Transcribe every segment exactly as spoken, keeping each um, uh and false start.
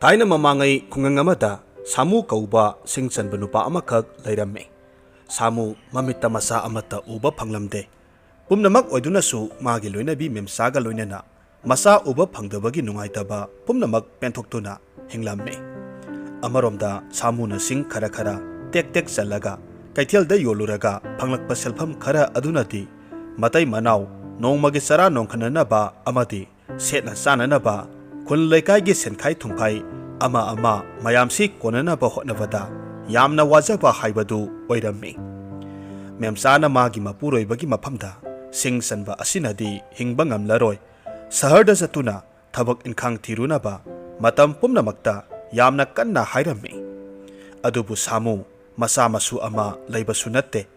ꯊꯥꯏꯅ ꯃꯃꯥꯡꯉꯩ ꯈꯨꯡꯒꯪ ꯑꯃꯗ ꯁꯥꯃꯨ ꯀꯧꯕ ꯁꯤꯡ ꯆꯟꯕ ꯅꯨꯄꯥ ꯑꯃꯈꯛ ꯂꯩꯔꯝꯃꯤ꯫ ꯁꯥꯃꯨ ꯃꯃꯤꯠꯇ ꯃꯆꯥ ꯑꯃꯠꯇ ꯎꯕ ꯐꯪꯂꯝꯗꯦ꯫ ꯄꯨꯝꯅꯃꯛ ꯑꯣꯏꯗꯨꯅꯁꯨ ꯃꯥꯒꯤ ꯂꯣꯏꯅꯕꯤ ꯃꯦꯝꯆꯥꯒ ꯂꯣꯏꯅꯅ ꯃꯆꯥ ꯎꯕ ꯐꯪꯗꯕꯒꯤ ꯅꯨꯡꯉꯥꯏꯇꯕ ꯄꯨꯝꯅꯃꯛ ꯄꯦꯟꯊꯣꯛꯇꯨꯅ ꯍꯤꯡꯂꯝꯃꯤ꯫ ꯑꯃꯔꯣꯝꯗ ꯁꯥꯃꯨꯅ ꯁꯤꯡ ꯈꯔ ꯈꯔ ꯇꯦꯛ ꯇꯦꯛ ꯆꯜꯂꯒ ꯀꯩꯊꯦꯜꯗ ꯌꯣꯜꯂꯨꯔꯒ ꯐꯪꯂꯛꯄ ꯁꯦꯜꯐꯝ ꯈꯔ ꯑꯗꯨꯅꯗꯤ ꯃꯇꯩ ꯃꯅꯥꯎ ꯅꯣꯡꯃꯒꯤ ꯆꯔꯥ ꯅꯣꯡꯈꯠꯅꯅꯕ ꯑꯃꯗꯤ ꯁꯦꯠꯅ ꯆꯥꯅꯅꯕ ꯈꯨꯜ ꯂꯩꯀꯥꯏꯒꯤ ꯁꯦꯟꯈꯥꯏ ꯊꯨꯝꯈꯥꯏ ꯑꯃ ꯑꯃ ꯃꯌꯥꯝꯁꯤ ꯀꯣꯟꯅꯅꯕ ꯍꯣꯠꯅꯕꯗ ꯌꯥꯝꯅ ꯋꯥꯖꯕ ꯍꯥꯏꯕꯗꯨ ꯑꯣꯏꯔꯝꯃꯤ꯫ ꯃꯦꯝꯆꯥꯅ ꯃꯥꯒꯤ ꯃꯄꯨꯔꯣꯏꯕꯒꯤ ꯃꯐꯝꯗ ꯁꯤꯡ ꯆꯟꯕ ꯑꯁꯤꯅꯗꯤ ꯍꯤꯡꯕ ꯉꯝꯂꯔꯣꯏ, ꯁꯍꯔꯗ ꯆꯠꯇꯨꯅ ꯊꯕꯛ ꯏꯟꯈꯥꯡ ꯊꯤꯔꯨꯅꯕ ꯃꯇꯝ ꯄꯨꯝꯅꯃꯛꯇ ꯌꯥꯝꯅ ꯀꯟꯅ ꯍꯥꯏꯔꯝꯃꯤ꯫ ꯑꯗꯨꯕꯨ ꯁꯥꯃꯨ ꯃꯆꯥ ꯃꯁꯨ ꯑꯃ ꯂꯩꯕꯁꯨ ꯅꯠꯇꯦ꯫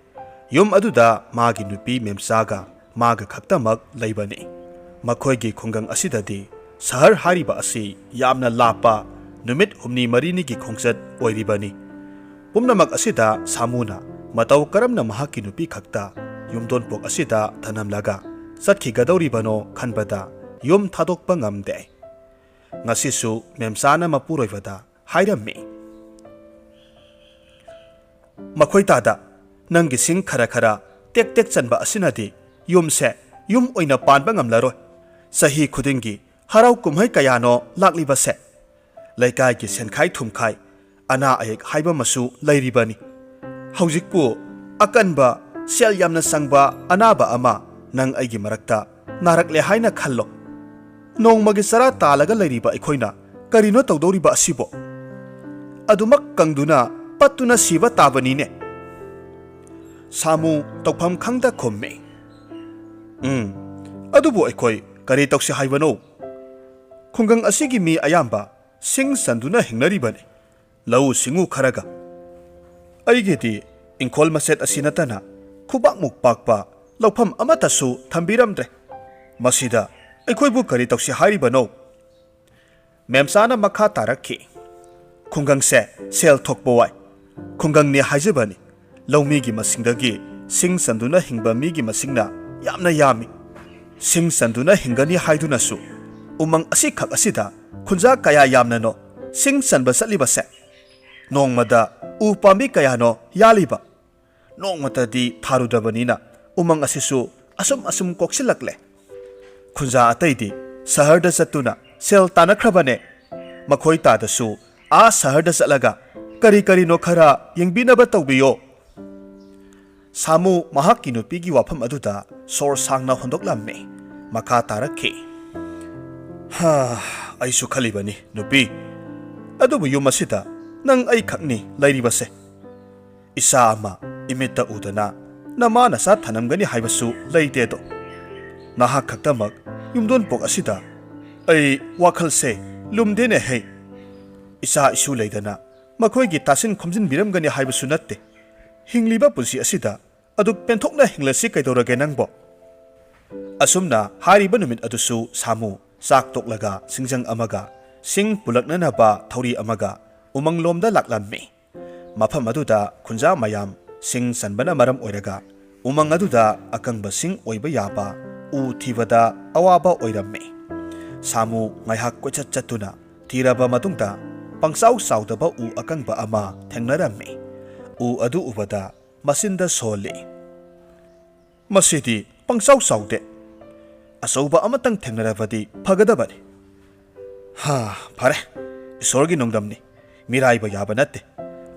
ꯌꯨꯝ ꯑꯗꯨꯗ ꯃꯥꯒꯤ ꯅꯨꯄꯤ ꯃꯦꯝꯆꯥꯒ ꯃꯥꯒ ꯈꯛꯇꯃꯛ ꯂꯩꯕꯅꯤ꯫ ꯃꯈꯣꯏꯒꯤ ꯈꯨꯡꯒꯪ ꯑꯁꯤꯗꯗꯤ ꯁꯍꯔ ꯍꯥꯏꯔꯤꯕ ꯑꯁꯤ ꯌꯥꯝꯅ ꯂꯥꯞꯄ ꯅꯨꯃꯤꯠ ꯍꯨꯝꯅꯤ ꯃꯔꯤꯅꯤꯒꯤ ꯈꯣꯡꯆꯠ ꯑꯣꯏꯔꯤꯕꯅꯤ꯫ ꯄꯨꯝꯅꯃꯛ ꯑꯁꯤꯗ ꯁꯥꯃꯨꯅ ꯃꯇꯧ ꯀꯔꯝꯅ ꯃꯍꯥꯛꯀꯤ ꯅꯨꯄꯤ ꯈꯛꯇ ꯌꯨꯝꯗꯣꯟꯄꯣꯛ ꯑꯁꯤꯗ ꯊꯅꯝꯂꯒ ꯆꯠꯈꯤꯒꯗꯧꯔꯤꯕꯅꯣ ꯈꯟꯕꯗ ꯌꯨꯝ ꯊꯥꯗꯣꯛꯄ ꯉꯝꯗꯦ꯫ ꯉꯁꯤꯁꯨ ꯃꯦꯝꯆꯥꯅ ꯃꯄꯨꯔꯣꯏꯕꯗ ꯍꯥꯏꯔꯝꯃꯤ, "ꯃꯈꯣꯏ ꯇꯥꯗ, ꯅꯪꯒꯤ ꯁꯤꯡ ꯈꯔ ꯈꯔ ꯇꯦꯛ ꯇꯦꯛ ꯆꯟꯕ ꯑꯁꯤꯅꯗꯤ ꯌꯨꯝꯁꯦ ꯌꯨꯝ ꯑꯣꯏꯅ ꯄꯥꯟꯕ ꯉꯝꯂꯔꯣꯏ꯫ ꯆꯍꯤ ꯈꯨꯗꯤꯡꯒꯤ ꯍꯔꯥꯎ ꯀꯨꯝꯍꯩ ꯀꯌꯥꯅꯣ ꯂꯥꯛꯂꯤꯕꯁꯦ? ꯂꯩꯀꯥꯏꯒꯤ ꯁꯦꯟꯈꯥꯏ ꯊꯨꯝꯈꯥꯏ, ꯑꯅꯥ ꯑꯌꯦꯛ ꯍꯥꯏꯕ ꯑꯃꯁꯨ ꯂꯩꯔꯤꯕꯅꯤ꯫ ꯍꯧꯖꯤꯛꯄꯨ ꯑꯀꯟꯕ, ꯁꯦꯜ ꯌꯥꯝꯅ ꯆꯪꯕ ꯑꯅꯥꯕ ꯑꯃ ꯅꯪ ꯑꯩꯒꯤ ꯃꯔꯛꯇ ꯅꯥꯔꯛꯂꯦ ꯍꯥꯏꯅ ꯈꯜꯂꯣ꯫ ꯅꯣꯡꯃꯒꯤ ꯆꯔꯥ ꯇꯥꯜꯂꯒ ꯂꯩꯔꯤꯕ ꯑꯩꯈꯣꯏꯅ ꯀꯔꯤꯅꯣ ꯇꯧꯗꯧꯔꯤꯕ ꯑꯁꯤꯕꯣ? ꯑꯗꯨꯃꯛ ꯀꯪꯗꯨꯅ ꯄꯠꯇꯨꯅ ꯁꯤꯕ ꯇꯥꯕꯅꯤꯅꯦ꯫" ꯁꯥꯃꯨ ꯇꯧꯐꯝ ꯈꯪꯗ ꯈꯨꯝꯃꯤ, "ꯎꯝ, ꯑꯗꯨꯕꯨ ꯑꯩꯈꯣꯏ ꯀꯔꯤ ꯇꯧꯁꯤ ꯍꯥꯏꯕꯅꯣ? ꯈꯨꯡꯒꯪ ꯑꯁꯤꯒꯤ ꯃꯤ ꯑꯌꯥꯝꯕ ꯁꯤꯡ ꯆꯟꯗꯨꯅ ꯍꯤꯡꯅꯔꯤꯕꯅꯤ, ꯂꯧꯎ ꯁꯤꯡꯎ ꯈꯔꯒ꯫ ꯑꯩꯒꯤꯗꯤ ꯏꯪꯈꯣꯜ ꯃꯆꯦꯠ ꯑꯁꯤ ꯅꯠꯇꯅ ꯈꯨꯕꯥꯛꯃꯨꯛ ꯄꯥꯛꯄ ꯂꯧꯐꯝ ꯑꯃꯠꯇꯁꯨ ꯊꯝꯕꯤꯔꯝꯗ꯭ꯔꯦ꯫ ꯃꯁꯤꯗ ꯑꯩꯈꯣꯏꯕꯨ ꯀꯔꯤ ꯇꯧꯁꯤ ꯍꯥꯏꯔꯤꯕꯅꯣ?" ꯃꯦꯝꯆꯥꯅ ꯃꯈꯥ ꯇꯥꯔꯛꯈꯤ, "ꯈꯨꯡꯒꯪꯁꯦ ꯁꯦꯜ ꯊꯣꯛꯄ ꯋꯥꯏ꯫ ꯈꯨꯡꯒꯪꯅꯤ ꯍꯥꯏꯖꯕꯅꯤ꯫ ꯂꯧꯃꯤꯒꯤ ꯃꯁꯤꯡꯗꯒꯤ ꯁꯤꯡ ꯆꯟꯗꯨꯅ ꯍꯤꯡꯕ ꯃꯤꯒꯤ ꯃꯁꯤꯡꯅ ꯌꯥꯝꯅ ꯌꯥꯝꯃꯤ꯫ ꯁꯤꯡ ꯆꯟꯗꯨꯅ ꯍꯤꯡꯒꯅꯤ ꯍꯥꯏꯗꯨꯅꯁꯨ ꯎꯃꯪ ꯑꯁꯤꯈꯛ ꯑꯁꯤꯗ ꯈꯨꯟꯖꯥ ꯀꯌꯥ ꯌꯥꯝꯅꯅꯣ ꯁꯤꯡ ꯆꯟꯕ ꯆꯠꯂꯤꯕꯁꯦ ꯅꯣꯡꯃꯗ ꯎ ꯄꯥꯝꯕꯤ ꯀꯌꯥꯅꯣ ꯌꯥꯜꯂꯤꯕ? ꯅꯣꯡꯃꯇꯗꯤ ꯊꯥꯔꯨꯗꯕꯅꯤꯅ ꯎꯃꯪ ꯑꯁꯤꯁꯨ ꯑꯁꯨꯝ ꯑꯁꯨꯝ ꯀꯣꯛꯁꯤꯜꯂꯛꯂꯦ꯫ ꯈꯨꯟꯖꯥ ꯑꯇꯩꯗꯤ ꯁꯍꯔꯗ ꯆꯠꯇꯨꯅ ꯁꯦꯜ ꯇꯥꯟꯅꯈ꯭ꯔꯕꯅꯦ꯫ ꯃꯈꯣꯏ ꯇꯥꯗꯁꯨ ꯑꯥ ꯁꯍꯔꯗ ꯆꯠꯂꯒ ꯀꯔꯤ ꯀꯔꯤꯅꯣ ꯈꯔ ꯌꯦꯡꯕꯤꯅꯕ ꯇꯧꯕꯤꯌꯣ꯫ ꯁꯥꯃꯨ ꯃꯍꯥꯛꯀꯤ ꯅꯨꯄꯤꯒꯤ ꯋꯥꯐꯝ ꯑꯗꯨꯗ ꯁꯣꯔ ꯁꯥꯡꯅ ꯍꯣꯟꯗꯣꯛꯂꯝꯃꯤ꯫ ꯃꯈꯥ ꯇꯥꯔꯛꯈꯤ꯫ "ꯍꯥ, ꯑꯩꯁꯨ ꯈꯜꯂꯤꯕꯅꯤ, ꯅꯨꯄꯤ꯫ ꯑꯗꯨꯕꯨ ꯌꯨꯝ ꯑꯁꯤꯗ ꯅꯪ ꯑꯩꯈꯛꯅꯤ ꯂꯩꯔꯤꯕꯁꯦ꯫ ꯏꯆꯥ ꯑꯃ ꯏꯃꯤꯠꯇ ꯎꯗꯅ ꯅꯃꯥ ꯅꯆꯥ ꯊꯅꯝꯒꯅꯤ ꯍꯥꯏꯕꯁꯨ ꯂꯩꯇꯦꯗꯣ꯫ ꯅꯍꯥꯛ ꯈꯛꯇꯃꯛ ꯌꯨꯝꯗꯣꯟꯄꯣꯛ ꯑꯁꯤꯗ ꯑꯩ ꯋꯥꯈꯜꯁꯦ ꯂꯨꯝꯗꯦꯅꯦ ꯍꯦ꯫ ꯏꯆꯥ ꯏꯁꯨ ꯂꯩꯗꯅ ꯃꯈꯣꯏꯒꯤ ꯇꯥꯁꯤꯟ ꯈꯣꯝꯖꯤꯟꯕꯤꯔꯝꯒꯅꯤ ꯍꯥꯏꯕꯁꯨ ꯅꯠꯇꯦ꯫ ꯍꯤꯡꯂꯤꯕ ꯄꯨꯟꯁꯤ ꯑꯁꯤꯗ ꯑꯗꯨꯛ ꯄꯦꯟꯊꯣꯛꯅ ꯍꯤꯡꯂꯁꯤ ꯀꯩꯗꯧꯔꯒꯦ ꯅꯪꯕꯣ?" ꯑꯁꯨꯝꯅ ꯍꯥꯏꯔꯤꯕ ꯅꯨꯃꯤꯠ ꯑꯗꯨꯁꯨ ꯁꯥꯃꯨ ꯆꯥꯛ ꯇꯣꯛꯂꯒ ꯁꯤꯡꯖꯪ ꯑꯃꯒ ꯁꯤꯡ ꯄꯨꯂꯛꯅꯅꯕ ꯊꯧꯔꯤ ꯑꯃꯒ ꯎꯃꯪꯂꯣꯝꯗ ꯂꯥꯛꯂꯝꯃꯤ꯫ ꯃꯐꯝ ꯑꯗꯨꯗ ꯈꯨꯟꯖꯥ ꯃꯌꯥꯝ ꯁꯤꯡ ꯆꯟꯕꯅ ꯃꯔꯝ ꯑꯣꯏꯔꯒ ꯎꯃꯪ ꯑꯗꯨꯗ ꯑꯀꯪꯕ ꯁꯤꯡ ꯑꯣꯏꯕ ꯌꯥꯕ ꯎ ꯊꯤꯕꯗ ꯑꯋꯥꯕ ꯑꯣꯏꯔꯝꯃꯤ꯫ ꯁꯥꯃꯨ ꯉꯥꯏꯍꯥꯛ ꯀꯣꯏꯆꯠ ꯆꯠꯇꯨꯅ ꯊꯤꯔꯕ ꯃꯇꯨꯡꯗ ꯄꯪꯆꯥꯎ ꯆꯥꯎꯗꯕ ꯎ ꯑꯀꯪꯕ ꯑꯃ ꯊꯦꯡꯅꯔꯝꯃꯤ꯫ ꯎ ꯑꯗꯨ ꯎꯕꯗ ꯃꯆꯤꯟꯗ ꯁꯣꯜꯂꯤ꯫ "ꯃꯁꯤꯗꯤ ꯄꯪꯆꯥꯎ ꯆꯥꯎꯗꯦ꯫ ꯑꯆꯧꯕ ꯑꯃꯇꯪ ꯊꯦꯡꯅꯔꯕꯗꯤ ꯐꯒꯗꯕꯅꯤ꯫ ꯍꯥ, ꯐꯔꯦ, ꯏꯁꯣꯔꯒꯤ ꯅꯣꯡꯗꯝꯅꯤ, ꯃꯤꯔꯥꯏꯕ ꯌꯥꯕ ꯅꯠꯇꯦ꯫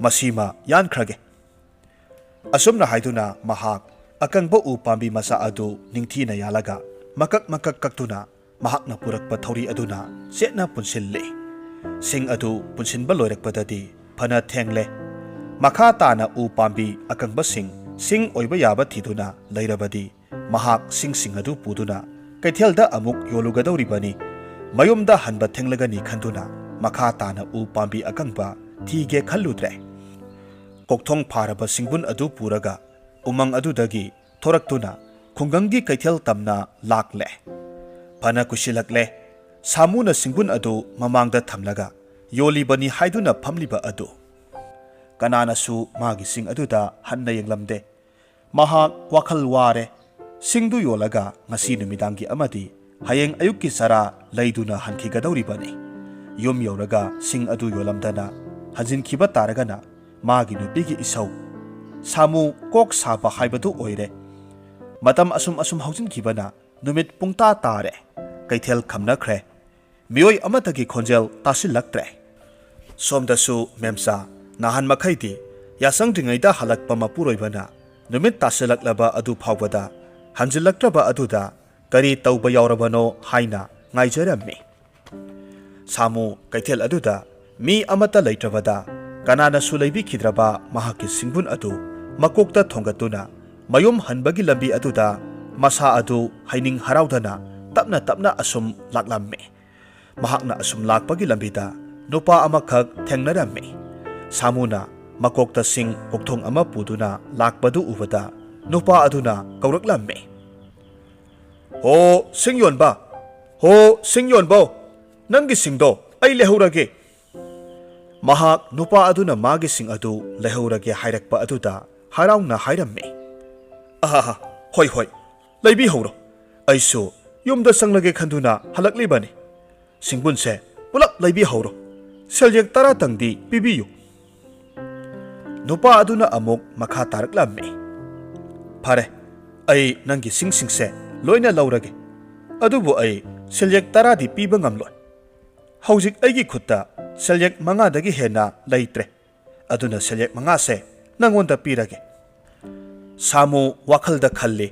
ꯃꯁꯤꯃ ꯌꯥꯟꯈ꯭ꯔꯒꯦ꯫" ꯑꯁꯨꯝꯅ ꯍꯥꯏꯗꯨꯅ ꯃꯍꯥꯛ ꯑꯀꯪꯕ ꯎ ꯄꯥꯝꯕꯤ ꯃꯆꯥ ꯑꯗꯨ ꯅꯤꯡꯊꯤꯅ ꯌꯥꯜꯂꯒ ꯃꯀꯛ ꯃꯀꯛ ꯀꯛꯇꯨꯅ ꯃꯍꯥꯛꯅ ꯄꯨꯔꯛꯄ ꯊꯧꯔꯤ ꯑꯗꯨꯅ ꯆꯦꯠꯅ ꯄꯨꯟꯁꯤꯜꯂꯤ꯫ ꯁꯤꯡ ꯑꯗꯨ ꯄꯨꯟꯁꯤꯟꯕ ꯂꯣꯏꯔꯛꯄꯗꯗꯤ ꯐꯅ ꯊꯦꯡꯂꯦ꯫ ꯃꯈꯥ ꯇꯥꯅ ꯎ ꯄꯥꯝꯕꯤ ꯑꯀꯪꯕꯁꯤꯡ ꯁꯤꯡ ꯑꯣꯏꯕ ꯌꯥꯕ ꯊꯤꯗꯨꯅ ꯂꯩꯔꯕꯗꯤ ꯃꯍꯥꯛ ꯁꯤꯡꯁꯤꯡ ꯑꯗꯨ ꯄꯨꯗꯨꯅ ꯀꯩꯊꯦꯜꯗ ꯑꯃꯨꯛ ꯌꯣꯜꯂꯨꯒꯗꯧꯔꯤꯕꯅꯤ꯫ ꯃꯌꯨꯝꯗ ꯍꯟꯕ ꯊꯦꯡꯂꯒꯅꯤ ꯈꯟꯗꯨꯅ ꯃꯈꯥ ꯇꯥꯅ ꯎ ꯄꯥꯝꯕꯤ ꯑꯀꯪꯕ ꯊꯤꯒꯦ ꯈꯜꯂꯨꯗ꯭ꯔꯦ꯫ ꯀꯣꯛꯊꯣꯡ ꯐꯥꯔꯕ ꯁꯤꯡꯕꯨꯟ ꯑꯗꯨ ꯄꯨꯔꯒ ꯎꯃꯪ ꯑꯗꯨꯗꯒꯤ ꯊꯣꯔꯛꯇꯨꯅ ꯈꯨꯡꯒꯪꯒꯤ ꯀꯩꯊꯦꯜ ꯇꯝꯅ ꯂꯥꯛꯂꯦ꯫ ꯐꯅ ꯀꯨꯏꯁꯤꯜꯂꯛꯂꯦ꯫ ꯁꯥꯃꯨꯅ ꯁꯤꯡꯕꯨꯟ ꯑꯗꯨ ꯃꯃꯥꯡꯗ ꯊꯝꯂꯒ ꯌꯣꯜꯂꯤꯕꯅꯤ ꯍꯥꯏꯗꯨꯅ ꯐꯝꯂꯤꯕ ꯑꯗꯨ꯫ ꯀꯅꯥꯅꯁꯨ ꯃꯥꯒꯤ ꯁꯤꯡ ꯑꯗꯨꯗ ꯍꯟꯅ ꯌꯦꯡꯂꯝꯗꯦ꯫ ꯃꯍꯥꯛ ꯋꯥꯈꯜ ꯋꯥꯔꯦ꯫ ꯁꯤꯡꯗꯨ ꯌꯣꯜꯂꯒ ꯉꯁꯤ ꯅꯨꯃꯤꯗꯥꯡꯒꯤ ꯑꯃꯗꯤ ꯍꯌꯦꯡ ꯑꯌꯨꯛꯀꯤ ꯆꯔꯥ ꯂꯩꯗꯨꯅ ꯍꯟꯈꯤꯒꯗꯧꯔꯤꯕꯅꯤ꯫ ꯌꯨꯝ ꯌꯧꯔꯒ ꯁꯤꯡ ꯑꯗꯨ ꯌꯣꯜꯂꯝꯗꯅ ꯍꯟꯖꯤꯟꯈꯤꯕ ꯇꯥꯔꯒꯅ ꯃꯥꯒꯤ ꯅꯨꯄꯤꯒꯤ ꯏꯁꯧ, ꯁꯥꯃꯨ ꯀꯣꯛ ꯁꯥꯕ ꯍꯥꯏꯕꯗꯨ ꯑꯣꯏꯔꯦ꯫ ꯃꯇꯝ ꯑꯁꯨꯝ ꯑꯁꯨꯝ ꯍꯧꯖꯤꯟꯈꯤꯕꯅ ꯅꯨꯃꯤꯠ ꯄꯨꯡꯇꯥ ꯇꯥꯔꯦ꯫ ꯀꯩꯊꯦꯜ ꯈꯝꯅꯈ꯭ꯔꯦ꯫ ꯃꯤꯑꯣꯏ ꯑꯃꯠꯇꯒꯤ ꯈꯣꯟꯖꯦꯜ ꯇꯥꯁꯤꯜꯂꯛꯇ꯭ꯔꯦ꯫ ꯁꯣꯝꯗꯁꯨ ꯃꯦꯝꯆꯥ ꯅꯍꯥꯟ ꯃꯈꯩꯗꯤ ꯌꯥꯆꯪꯗ꯭ꯔꯤꯉꯩꯗ ꯍꯜꯂꯛꯄ ꯃꯄꯨꯔꯣꯏꯕꯅ ꯅꯨꯃꯤꯠ ꯇꯥꯁꯤꯜꯂꯛꯂꯕ ꯑꯗꯨ ꯐꯥꯎꯕꯗ ꯍꯟꯖꯤꯜꯂꯛꯇ꯭ꯔꯕ ꯑꯗꯨꯗ ꯀꯔꯤ ꯇꯧꯕ ꯌꯥꯎꯔꯕꯅꯣ ꯍꯥꯏꯅ ꯉꯥꯏꯖꯔꯝꯃꯤ꯫ ꯁꯥꯃꯨ ꯀꯩꯊꯦꯜ ꯑꯗꯨꯗ ꯃꯤ ꯑꯃꯠꯇ ꯂꯩꯇ꯭ꯔꯕꯗ ꯀꯅꯥꯅꯁꯨ ꯂꯩꯕꯤꯈꯤꯗ꯭ꯔꯕ ꯃꯍꯥꯛꯀꯤ ꯁꯤꯡꯕꯨꯟ ꯑꯗꯨ ꯃꯀꯣꯛꯇ ꯊꯣꯡꯒꯠꯇꯨꯅ ꯃꯌꯨꯝ ꯍꯟꯕꯒꯤ ꯂꯝꯕꯤ ꯑꯗꯨꯗ ꯃꯁꯥ ꯑꯗꯨ ꯍꯩꯅꯤꯡ ꯍꯔꯥꯎꯗꯅ ꯇꯞꯅ ꯇꯞꯅ ꯑꯁꯨꯝ ꯂꯥꯛꯂꯝꯃꯤ꯫ ꯃꯍꯥꯛꯅ ꯑꯁꯨꯝ ꯂꯥꯛꯄꯒꯤ ꯂꯝꯕꯤꯗ ꯅꯨꯄꯥ ꯑꯃꯈꯛ ꯊꯦꯡꯅꯔꯝꯃꯤ꯫ ꯁꯥꯃꯨꯅ ꯃꯀꯣꯛꯇ ꯁꯤꯡ ꯀꯣꯛꯊꯣꯡ ꯑꯃ ꯄꯨꯗꯨꯅ ꯂꯥꯛꯄꯗꯨ ꯎꯕꯗ ꯅꯨꯄꯥ ꯑꯗꯨꯅ ꯀꯧꯔꯛꯂꯝꯃꯤ꯫ "ꯍꯣ, ꯁꯤꯡ ꯌꯣꯟꯕ! ꯍꯣ, ꯁꯤꯡ ꯌꯣꯟꯕꯧ! ꯅꯪꯒꯤ ꯁꯤꯡꯗꯣ ꯑꯩ ꯂꯩꯍꯧꯔꯒꯦ!" ꯃꯍꯥꯛ ꯅꯨꯄꯥ ꯑꯗꯨꯅ ꯃꯥꯒꯤ ꯁꯤꯡ ꯑꯗꯨ ꯂꯩꯍꯧꯔꯒꯦ ꯍꯥꯏꯔꯛꯄ ꯑꯗꯨꯗ ꯍꯔꯥꯎꯅ ꯍꯥꯏꯔꯝꯃꯤ꯫ "ꯑꯍꯥꯍꯥ, ꯍꯣꯏ, ꯍꯣꯏ, ꯂꯩꯕꯤꯍꯧꯔꯣ꯫ ꯑꯩꯁꯨ ꯌꯨꯝꯗ ꯆꯪꯂꯒꯦ ꯈꯟꯗꯨꯅ ꯍꯜꯂꯛꯂꯤꯕꯅꯤ꯫ ꯁꯤꯡꯕꯨꯟꯁꯦ ꯄꯨꯂꯞ ꯂꯩꯕꯤꯍꯧꯔꯣ꯫ ꯁꯦꯜꯌꯦꯛ ꯇꯔꯥꯇꯪꯗꯤ ꯄꯤꯕꯤꯌꯨ꯫" ꯅꯨꯄꯥ ꯑꯗꯨꯅ ꯑꯃꯨꯛ ꯃꯈꯥ ꯇꯥꯔꯛꯂꯝꯃꯤ꯫ "ꯐꯔꯦ, ꯑꯩ ꯅꯪꯒꯤ ꯁꯤꯡꯁꯤꯡꯁꯦ ꯂꯣꯏꯅ ꯂꯧꯔꯒꯦ꯫ ꯑꯗꯨꯕꯨ ꯑꯩ ꯁꯦꯜꯌꯦꯛ ꯇꯔꯥꯗꯤ ꯄꯤꯕ ꯉꯝꯂꯣꯏ꯫ ꯍꯧꯖꯤꯛ ꯑꯩꯒꯤ ꯈꯨꯠꯇ ꯁꯦꯜꯌꯦꯛ ꯃꯉꯥꯗꯒꯤ ꯍꯦꯟꯅ ꯂꯩꯇ꯭ꯔꯦ꯫ ꯑꯗꯨꯅ ꯁꯦꯜꯌꯦꯛ ꯃꯉꯥꯁꯦ ꯅꯪꯉꯣꯟꯗ ꯄꯤꯔꯒꯦ꯫" ꯁꯥꯃꯨ ꯋꯥꯈꯜꯗ ꯈꯜꯂꯤ꯫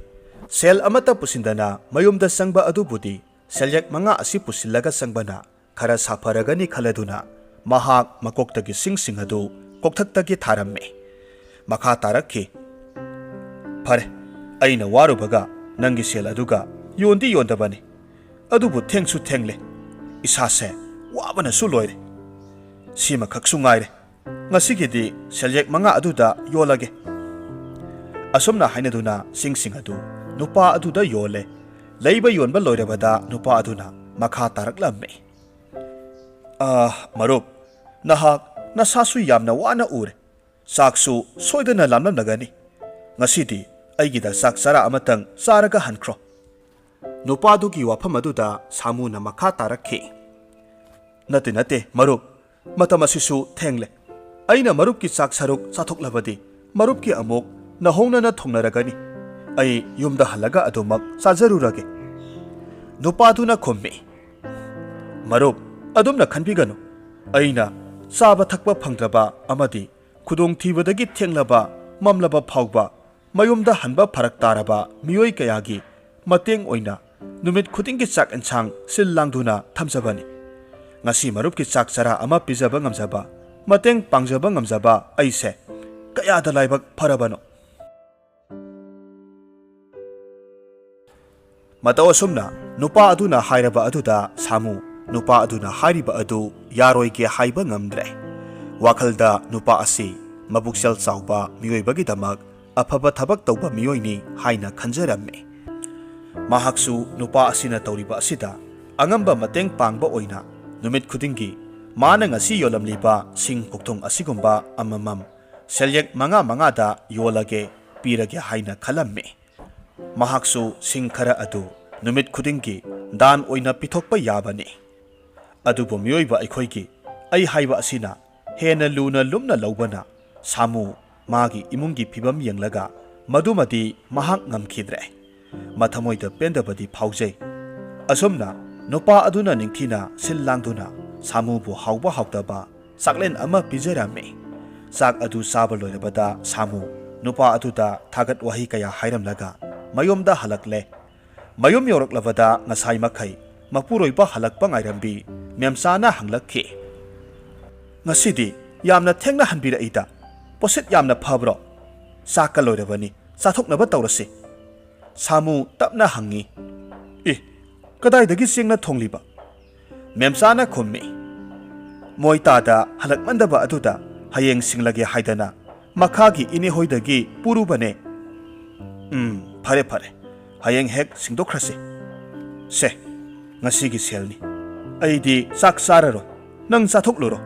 ꯁꯦꯜ ꯑꯃꯠꯇ ꯄꯨꯁꯤꯟꯗꯅ ꯃꯌꯨꯝꯗ ꯆꯪꯕ ꯑꯗꯨꯕꯨꯗꯤ ꯁꯦꯜꯌꯦꯛ ꯃꯉꯥ ꯑꯁꯤ ꯄꯨꯁꯤꯜꯂꯒ ꯆꯪꯕꯅ ꯈꯔ ꯁꯥꯐꯔꯒꯅꯤ ꯈꯜꯂꯗꯨꯅ ꯃꯍꯥꯛ ꯃꯀꯣꯛꯇꯒꯤ ꯁꯤꯡꯁꯤꯡ ꯑꯗꯨ ꯀꯣꯛꯊꯛꯇꯒꯤ ꯊꯥꯔꯝꯃꯤ꯫ ꯃꯈꯥ ꯇꯥꯔꯛꯈꯤ꯫ "ꯐꯔꯦ, ꯑꯩꯅ ꯋꯥꯔꯨꯕꯒ ꯅꯪꯒꯤ ꯁꯦꯜ ꯑꯗꯨꯒ ꯌꯣꯟꯗꯤ ꯌꯣꯟꯗꯕꯅꯤ꯫ ꯑꯗꯨꯕꯨ ꯊꯦꯡꯁꯨ ꯊꯦꯡꯂꯦ꯫ ꯏꯁꯥꯁꯦ ꯋꯥꯕꯅꯁꯨ ꯂꯣꯏꯔꯦ꯫ ꯁꯤꯃꯈꯛꯁꯨ ꯉꯥꯏꯔꯦ꯫ ꯉꯁꯤꯒꯤꯗꯤ ꯁꯦꯜꯌꯦꯛ ꯃꯉꯥ ꯑꯗꯨꯗ ꯌꯣꯜꯂꯒꯦ꯫" ꯑꯁꯨꯝꯅ ꯍꯥꯏꯅꯗꯨꯅ ꯁꯤꯡꯁꯤꯡ ꯑꯗꯨ ꯅꯨꯄꯥ ꯑꯗꯨꯗ ꯌꯣꯜꯂꯦ꯫ ꯂꯩꯕ ꯌꯣꯟꯕ ꯂꯣꯏꯔꯕꯗ ꯅꯨꯄꯥ ꯑꯗꯨꯅ ꯃꯈꯥ ꯇꯥꯔꯛꯂꯝꯃꯤ꯫ "ꯑꯥ, ꯃꯔꯨꯞ, ꯅꯍꯥꯛ ꯅꯁꯥꯁꯨ ꯌꯥꯝꯅ ꯋꯥꯅ ꯎꯔꯦ꯫ ꯆꯥꯛꯁꯨ ꯁꯣꯏꯗꯅ ꯂꯥꯝꯂꯝꯂꯒꯅꯤ꯫ ꯉꯁꯤꯗꯤ ꯑꯩꯒꯤꯗ ꯆꯥꯛ ꯆꯔꯥ ꯑꯃꯇꯪ ꯆꯥꯔꯒ ꯍꯟꯈ꯭ꯔꯣ꯫" ꯅꯨꯄꯥꯗꯨꯒꯤ ꯋꯥꯐꯝ ꯑꯗꯨꯗ ꯁꯥꯃꯨꯅ ꯃꯈꯥ ꯇꯥꯔꯛꯈꯤ꯫ "ꯅꯠꯇꯦ, ꯅꯠꯇꯦ, ꯃꯔꯨꯞ꯫ ꯃꯇꯝ ꯑꯁꯤꯁꯨ ꯊꯦꯡꯂꯦ꯫ ꯑꯩꯅ ꯃꯔꯨꯞꯀꯤ ꯆꯥꯛ ꯁꯔꯨꯛ ꯆꯥꯊꯣꯛꯂꯕꯗꯤ ꯃꯔꯨꯞꯀꯤ ꯑꯃꯨꯛ ꯅꯍꯣꯡꯅꯅ ꯊꯣꯡꯅꯔꯒꯅꯤ꯫ ꯑꯩ ꯌꯨꯝꯗ ꯍꯜꯂꯒ ꯑꯗꯨꯃꯛ ꯆꯥꯖꯔꯨꯔꯒꯦ"꯫ ꯅꯨꯄꯥꯗꯨꯅ ꯈꯨꯝꯃꯤ, "ꯃꯔꯨꯞ, ꯑꯗꯨꯝꯅ ꯈꯟꯕꯤꯒꯅꯨ꯫ ꯑꯩꯅ ꯆꯥꯕ ꯊꯛꯄ ꯐꯪꯗ꯭ꯔꯕ ꯑꯃꯗꯤ ꯈꯨꯗꯣꯡꯊꯤꯕꯗꯒꯤ ꯊꯦꯡꯂꯕ ꯃꯝꯂꯕ ꯐꯥꯎꯕ ꯃꯌꯨꯝꯗ ꯍꯟꯕ ꯐꯔꯛ ꯇꯥꯔꯕ ꯃꯤꯑꯣꯏ ꯀꯌꯥꯒꯤ ꯃꯇꯦꯡ ꯑꯣꯏꯅ ꯅꯨꯃꯤꯠ ꯈꯨꯗꯤꯡꯒꯤ ꯆꯥꯛ ꯏꯟꯁꯥꯡ ꯁꯤꯜ ꯂꯥꯡꯗꯨꯅ ꯊꯝꯖꯕꯅꯤ꯫ ꯉꯁꯤ ꯃꯔꯨꯞꯀꯤ ꯆꯥꯛ ꯆꯔꯥ ꯑꯃ ꯄꯤꯖꯕ ꯉꯝꯖꯕ, ꯃꯇꯦꯡ ꯄꯥꯡꯖꯕ ꯉꯝꯖꯕ ꯑꯩꯁꯦ ꯀꯌꯥꯗ ꯂꯥꯏꯕꯛ ꯐꯔꯕꯅꯣ"꯫ ꯃꯇꯧ ꯑꯁꯨꯝꯅ ꯅꯨꯄꯥ ꯑꯗꯨꯅ ꯍꯥꯏꯔꯕ ꯑꯗꯨꯗ ꯁꯥꯃꯨ ꯅꯨꯄꯥ ꯑꯗꯨꯅ ꯍꯥꯏꯔꯤꯕ ꯑꯗꯨ ꯌꯥꯔꯣꯏꯒꯦ ꯍꯥꯏꯕ ꯉꯝꯗ꯭ꯔꯦ꯫ ꯋꯥꯈꯜꯗ ꯅꯨꯄꯥ ꯑꯁꯤ ꯃꯕꯨꯛꯆꯦꯜ ꯆꯥꯎꯕ ꯃꯤꯑꯣꯏꯕꯒꯤꯗꯃꯛ ꯑꯐꯕ ꯊꯕꯛ ꯇꯧꯕ ꯃꯤꯑꯣꯏꯅꯤ ꯍꯥꯏꯅ ꯈꯟꯖꯔꯝꯃꯤ꯫ ꯃꯍꯥꯛꯁꯨ ꯅꯨꯄꯥ ꯑꯁꯤꯅ ꯇꯧꯔꯤꯕ ꯑꯁꯤꯗ ꯑꯉꯝꯕ ꯃꯇꯦꯡ ꯄꯥꯡꯕ ꯑꯣꯏꯅ ꯅꯨꯃꯤꯠ ꯈꯨꯗꯤꯡꯒꯤ ꯃꯥꯅ ꯉꯁꯤ ꯌꯣꯜꯂꯝꯂꯤꯕ ꯁꯤꯡ ꯀꯣꯛꯊꯣꯡ ꯑꯁꯤꯒꯨꯝꯕ ꯑꯃꯃꯝ ꯁꯦꯜꯌꯦꯛ ꯃꯉꯥ ꯃꯉꯥꯗ ꯌꯣꯜꯂꯒꯦ, ꯄꯤꯔꯒꯦ ꯍꯥꯏꯅ ꯈꯜꯂꯝꯃꯤ꯫ ꯃꯍꯥꯛꯁꯨ ꯁꯤꯡ ꯈꯔ ꯑꯗꯨ ꯅꯨꯃꯤꯠ ꯈꯨꯗꯤꯡꯒꯤ ꯗꯥꯟ ꯑꯣꯏꯅ ꯄꯤꯊꯣꯛꯄ ꯌꯥꯕꯅꯤ꯫ ꯑꯗꯨꯕꯨ ꯃꯤꯑꯣꯏꯕ ꯑꯩꯈꯣꯏꯒꯤ "ꯑꯩ" ꯍꯥꯏꯕ ꯑꯁꯤꯅ ꯍꯦꯟꯅ ꯂꯨꯅ ꯂꯨꯝꯅ ꯂꯧꯕꯅ ꯁꯥꯃꯨ ꯃꯥꯒꯤ ꯏꯃꯨꯡꯒꯤ ꯐꯤꯕꯝ ꯌꯦꯡꯂꯒ ꯃꯗꯨꯃꯗꯤ ꯃꯍꯥꯛ ꯉꯝꯈꯤꯗ꯭ꯔꯦ꯫ ꯃꯊꯃꯣꯏꯗ ꯄꯦꯟꯗꯕꯗꯤ ꯐꯥꯎꯖꯩ꯫ ꯑꯁꯨꯝꯅ ꯅꯨꯄꯥ ꯑꯗꯨꯅ ꯅꯤꯡꯊꯤꯅ ꯁꯤꯜ ꯂꯥꯡꯗꯨꯅ ꯁꯥꯃꯨꯕꯨ ꯍꯥꯎꯕ ꯍꯥꯎꯇꯕ ꯆꯥꯛꯂꯦꯟ ꯑꯃ ꯄꯤꯖꯔꯝꯃꯤ꯫ ꯆꯥꯛ ꯑꯗꯨ ꯆꯥꯕ ꯂꯣꯏꯔꯕꯗ ꯁꯥꯃꯨ ꯅꯨꯄꯥ ꯑꯗꯨꯗ ꯊꯥꯒꯠ ꯋꯥꯍꯩ ꯀꯌꯥ ꯍꯥꯏꯔꯝꯂꯒ ꯃꯌꯨꯝꯗ ꯍꯜꯂꯛꯂꯦ꯫ ꯃꯌꯨꯝ ꯌꯧꯔꯛꯂꯕꯗ ꯉꯁꯥꯏ ꯃꯈꯩ ꯃꯄꯨꯔꯣꯏꯕ ꯍꯜꯂꯛꯄ ꯉꯥꯏꯔꯝꯕꯤ ꯃꯦꯝꯆꯥꯅ ꯍꯪꯂꯛꯈꯤ, "ꯉꯁꯤꯗꯤ ꯌꯥꯝꯅ ꯊꯦꯡꯅ ꯍꯟꯕꯤꯔꯛꯏꯗ, ꯄꯣꯠꯁꯤꯠ ꯌꯥꯝꯅ ꯐꯕ꯭ꯔꯣ? ꯆꯥꯛꯀ ꯂꯣꯏꯔꯕꯅꯤ, ꯆꯥꯊꯣꯛꯅꯕ ꯇꯧꯔꯁꯤ"꯫ ꯁꯥꯃꯨ ꯇꯞꯅ ꯍꯪꯉꯤ, "ꯑꯦ, ꯀꯗꯥꯏꯗꯒꯤ ꯆꯦꯡꯅ ꯊꯣꯡꯂꯤꯕ?" ꯃꯦꯝꯆꯥꯅ ꯈꯨꯝꯃꯤ, "ꯃꯣꯏ ꯇꯥꯗ ꯍꯜꯂꯛꯃꯟꯗꯕ ꯑꯗꯨꯗ ꯍꯌꯦꯡ ꯁꯤꯡꯂꯒꯦ ꯍꯥꯏꯗꯅ ꯃꯈꯥꯒꯤ ꯏꯅꯦ ꯍꯣꯏꯗꯒꯤ ꯄꯨꯔꯨꯕꯅꯦ"꯫ "ꯎꯝ, ꯐꯔꯦ ꯐꯔꯦ, ꯍꯌꯦꯡ ꯍꯦꯛ ꯁꯤꯡꯗꯣꯛꯈ꯭ꯔꯁꯤ꯫ ꯁꯦ, ꯉꯁꯤꯒꯤ ꯁꯦꯜꯅꯤ꯫ ꯑꯩꯗꯤ ꯆꯥꯛ ꯆꯥꯔꯔꯣꯏ, ꯅꯪ ꯆꯥꯊꯣꯛꯂꯨꯔꯣ"꯫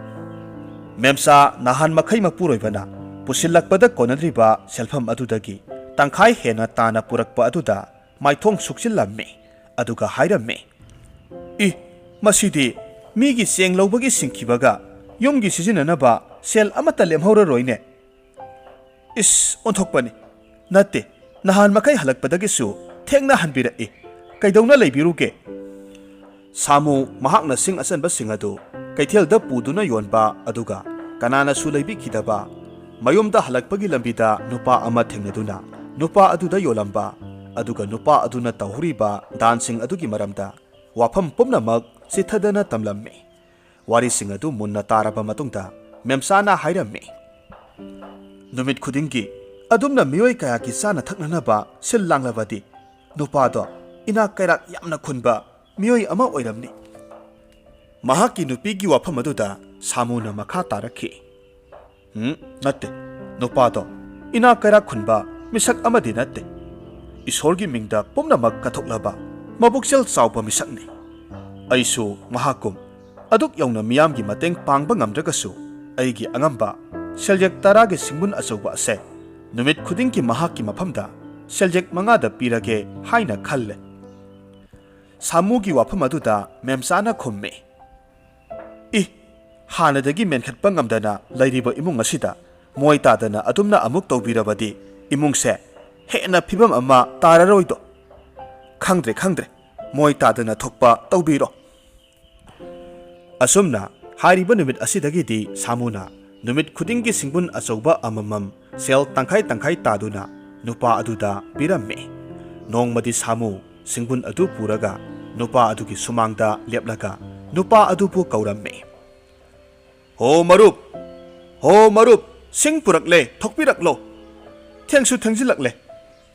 ꯃꯦꯝꯆꯥ ꯅꯍꯥꯟ ꯃꯈꯩ ꯃꯄꯨꯔꯣꯏꯕꯅ ꯄꯨꯁꯤꯜꯂꯛꯄꯗ ꯀꯣꯟꯅꯗ꯭ꯔꯤꯕ ꯁꯦꯜꯐꯝ ꯑꯗꯨꯗꯒꯤ ꯇꯪꯈꯥꯏ ꯍꯦꯟꯅ ꯇꯥꯅ ꯄꯨꯔꯛꯄ ꯑꯗꯨꯗ ꯃꯥꯏꯊꯣꯡ ꯁꯨꯛꯆꯤꯜꯂꯝꯃꯤ꯫ ꯑꯗꯨꯒ ꯍꯥꯏꯔꯝꯃꯤ, "ꯏ, ꯃꯁꯤꯗꯤ ꯃꯤꯒꯤ ꯆꯦꯡ ꯂꯧꯕꯒꯤ ꯁꯤꯡꯈꯤꯕꯒ ꯌꯨꯝꯒꯤ ꯁꯤꯖꯤꯟꯅꯅꯕ ꯁꯦꯜ ꯑꯃꯠꯇ ꯂꯦꯝꯍꯧꯔꯔꯣꯏꯅꯦ꯫ ꯏꯁ, ꯑꯣꯟꯊꯣꯛꯄꯅꯤ꯫ ꯅꯠꯇꯦ, ꯅꯍꯥꯟ ꯃꯈꯩ ꯍꯜꯂꯛꯄꯗꯒꯤꯁꯨ ꯊꯦꯡꯅ ꯍꯟꯕꯤꯔꯛꯏ꯫ ꯀꯩꯗꯧꯅ ꯂꯩꯕꯤꯔꯨꯒꯦ? ꯁꯥꯃꯨ ꯃꯍꯥꯛꯅ ꯁꯤꯡ ꯑꯆꯟꯕꯁꯤꯡ ꯑꯗꯨ ꯀꯩꯊꯦꯜꯗ ꯄꯨꯗꯨꯅ ꯌꯣꯟꯕ, ꯑꯗꯨꯒ ꯀꯅꯥꯅꯁꯨ ꯂꯩꯕꯤꯈꯤꯗꯕ, ꯃꯌꯨꯝꯗ ꯍꯜꯂꯛꯄꯒꯤ ꯂꯝꯕꯤꯗ ꯅꯨꯄꯥ ꯑꯃ ꯊꯦꯡꯅꯗꯨꯅ ꯅꯨꯄꯥ ꯑꯗꯨꯗ ꯌꯣꯜꯂꯝꯕ, ꯑꯗꯨꯒ ꯅꯨꯄꯥ ꯑꯗꯨꯅ ꯇꯧꯍꯧꯔꯤꯕ ꯗꯥꯟꯁꯤꯡ ꯑꯗꯨꯒꯤ ꯃꯔꯝꯗ ꯋꯥꯐꯝ ꯄꯨꯝꯅꯃꯛ ꯆꯤꯊꯗꯅ ꯇꯝꯂꯝꯃꯤ꯫ ꯋꯥꯔꯤꯁꯤꯡ ꯑꯗꯨ ꯃꯨꯟꯅ ꯇꯥꯔꯕ ꯃꯇꯨꯡꯗ ꯃꯦꯝꯆꯥꯅ ꯍꯥꯏꯔꯝꯃꯤ, ꯅꯨꯃꯤꯠ ꯈꯨꯗꯤꯡꯒꯤ ꯑꯗꯨꯝꯅ ꯃꯤꯑꯣꯏ ꯀꯌꯥꯒꯤ ꯆꯥꯅ ꯊꯛꯅꯅꯕ ꯁꯤꯜ ꯂꯥꯡꯂꯕꯗꯤ ꯅꯨꯄꯥꯗꯣ ꯏꯅꯥꯛ ꯀꯩꯔꯥꯛ ꯌꯥꯝꯅ ꯈꯨꯟꯕ ꯃꯤꯑꯣꯏ ꯑꯃ ꯑꯣꯏꯔꯝꯅꯤ꯫ ꯃꯍꯥꯛꯀꯤ ꯅꯨꯄꯤꯒꯤ ꯋꯥꯐꯝ ꯑꯗꯨꯗ ꯁꯥꯃꯨꯅ ꯃꯈꯥ ꯇꯥꯔꯛꯈꯤ, ꯎꯝ, ꯅꯠꯇꯦ꯫ ꯅꯨꯄꯥꯗꯣ ꯏꯅꯥꯛ ꯀꯩꯔꯥꯛ ꯈꯨꯟꯕ ꯃꯤꯁꯛ ꯑꯃꯗꯤ ꯅꯠꯇꯦ꯫ ꯏꯁꯣꯔꯒꯤ ꯃꯤꯡꯗ ꯄꯨꯝꯅꯃꯛ ꯀꯠꯊꯣꯛꯂꯕ ꯃꯕꯨꯛꯆꯦꯜ ꯆꯥꯎꯕ ꯃꯤꯁꯛꯅꯤ꯫ ꯑꯩꯁꯨ ꯃꯍꯥꯛꯀꯨꯝ ꯑꯗꯨꯛ ꯌꯧꯅ ꯃꯤꯌꯥꯝꯒꯤ ꯃꯇꯦꯡ ꯄꯥꯡꯕ ꯉꯝꯗ꯭ꯔꯒꯁꯨ, ꯑꯩꯒꯤ ꯑꯉꯝꯕ ꯁꯦꯜꯌꯦꯛ ꯇꯔꯥꯒꯤ ꯁꯤꯡꯕꯨꯟ ꯑꯆꯧꯕ ꯑꯁꯦ ꯅꯨꯃꯤꯠ ꯈꯨꯗꯤꯡꯒꯤ ꯃꯍꯥꯛꯀꯤ ꯃꯐꯝꯗ ꯁꯦꯜꯌꯦꯛ ꯃꯉꯥꯗ ꯄꯤꯔꯒꯦ ꯍꯥꯏꯅ ꯈꯜꯂꯦ꯫ ꯁꯥꯃꯨꯒꯤ ꯋꯥꯐꯝ ꯑꯗꯨꯗ ꯃꯦꯝꯆꯥꯅ ꯈꯨꯝꯃꯤ, ꯏ, ꯍꯥꯟꯅꯗꯒꯤ ꯃꯦꯟꯈꯠꯄ ꯉꯝꯗꯅ ꯂꯩꯔꯤꯕ ꯏꯃꯨꯡ ꯑꯁꯤꯗ ꯃꯣꯏ ꯇꯥꯗꯅ ꯑꯗꯨꯝꯅ ꯑꯃꯨꯛ ꯇꯧꯕꯤꯔꯕꯗꯤ ꯏꯃꯨꯡꯁꯦ ꯍꯦꯟꯅ ꯐꯤꯕꯝ ꯑꯃ ꯇꯥꯔꯔꯣꯏꯗꯣ꯫ ꯈꯪꯗ꯭ꯔꯦ, ꯈꯪꯗ꯭ꯔꯦ, ꯃꯣꯏ ꯇꯥꯗꯅ ꯊꯣꯛꯄ ꯇꯧꯕꯤꯔꯣ꯫ ꯑꯁꯨꯝꯅ ꯍꯥꯏꯔꯤꯕ ꯅꯨꯃꯤꯠ ꯑꯁꯤꯗꯒꯤꯗꯤ ꯁꯥꯃꯨꯅ ꯅꯨꯃꯤꯠ ꯈꯨꯗꯤꯡꯒꯤ ꯁꯤꯡꯕꯨꯟ ꯑꯆꯧꯕ ꯑꯃꯃꯝ ꯁꯦꯜ ꯇꯪꯈꯥꯏ ꯇꯪꯈꯥꯏ ꯇꯥꯗꯨꯅ ꯅꯨꯄꯥ ꯑꯗꯨꯗ ꯄꯤꯔꯝꯃꯤ꯫ ꯅꯣꯡꯃꯗꯤ ꯁꯥꯃꯨ ꯁꯤꯡꯕꯨꯟ ꯑꯗꯨ ꯄꯨꯔꯒ ꯅꯨꯄꯥ ꯑꯗꯨꯒꯤ ꯁꯨꯃꯥꯡꯗ ꯂꯦꯞꯂꯒ ꯅꯨꯄꯥ ꯑꯗꯨꯕꯨ ꯀꯧꯔꯝꯃꯤ꯫ "ꯍꯣ ꯃꯔꯨꯞ, ꯍꯣ ꯃꯔꯨꯞ, ꯁꯤꯡ ꯄꯨꯔꯛꯂꯦ, ꯊꯣꯛꯄꯤꯔꯛꯂꯣ꯫ ꯊꯦꯡꯁꯨ ꯊꯦꯡꯖꯤꯜꯂꯛꯂꯦ꯫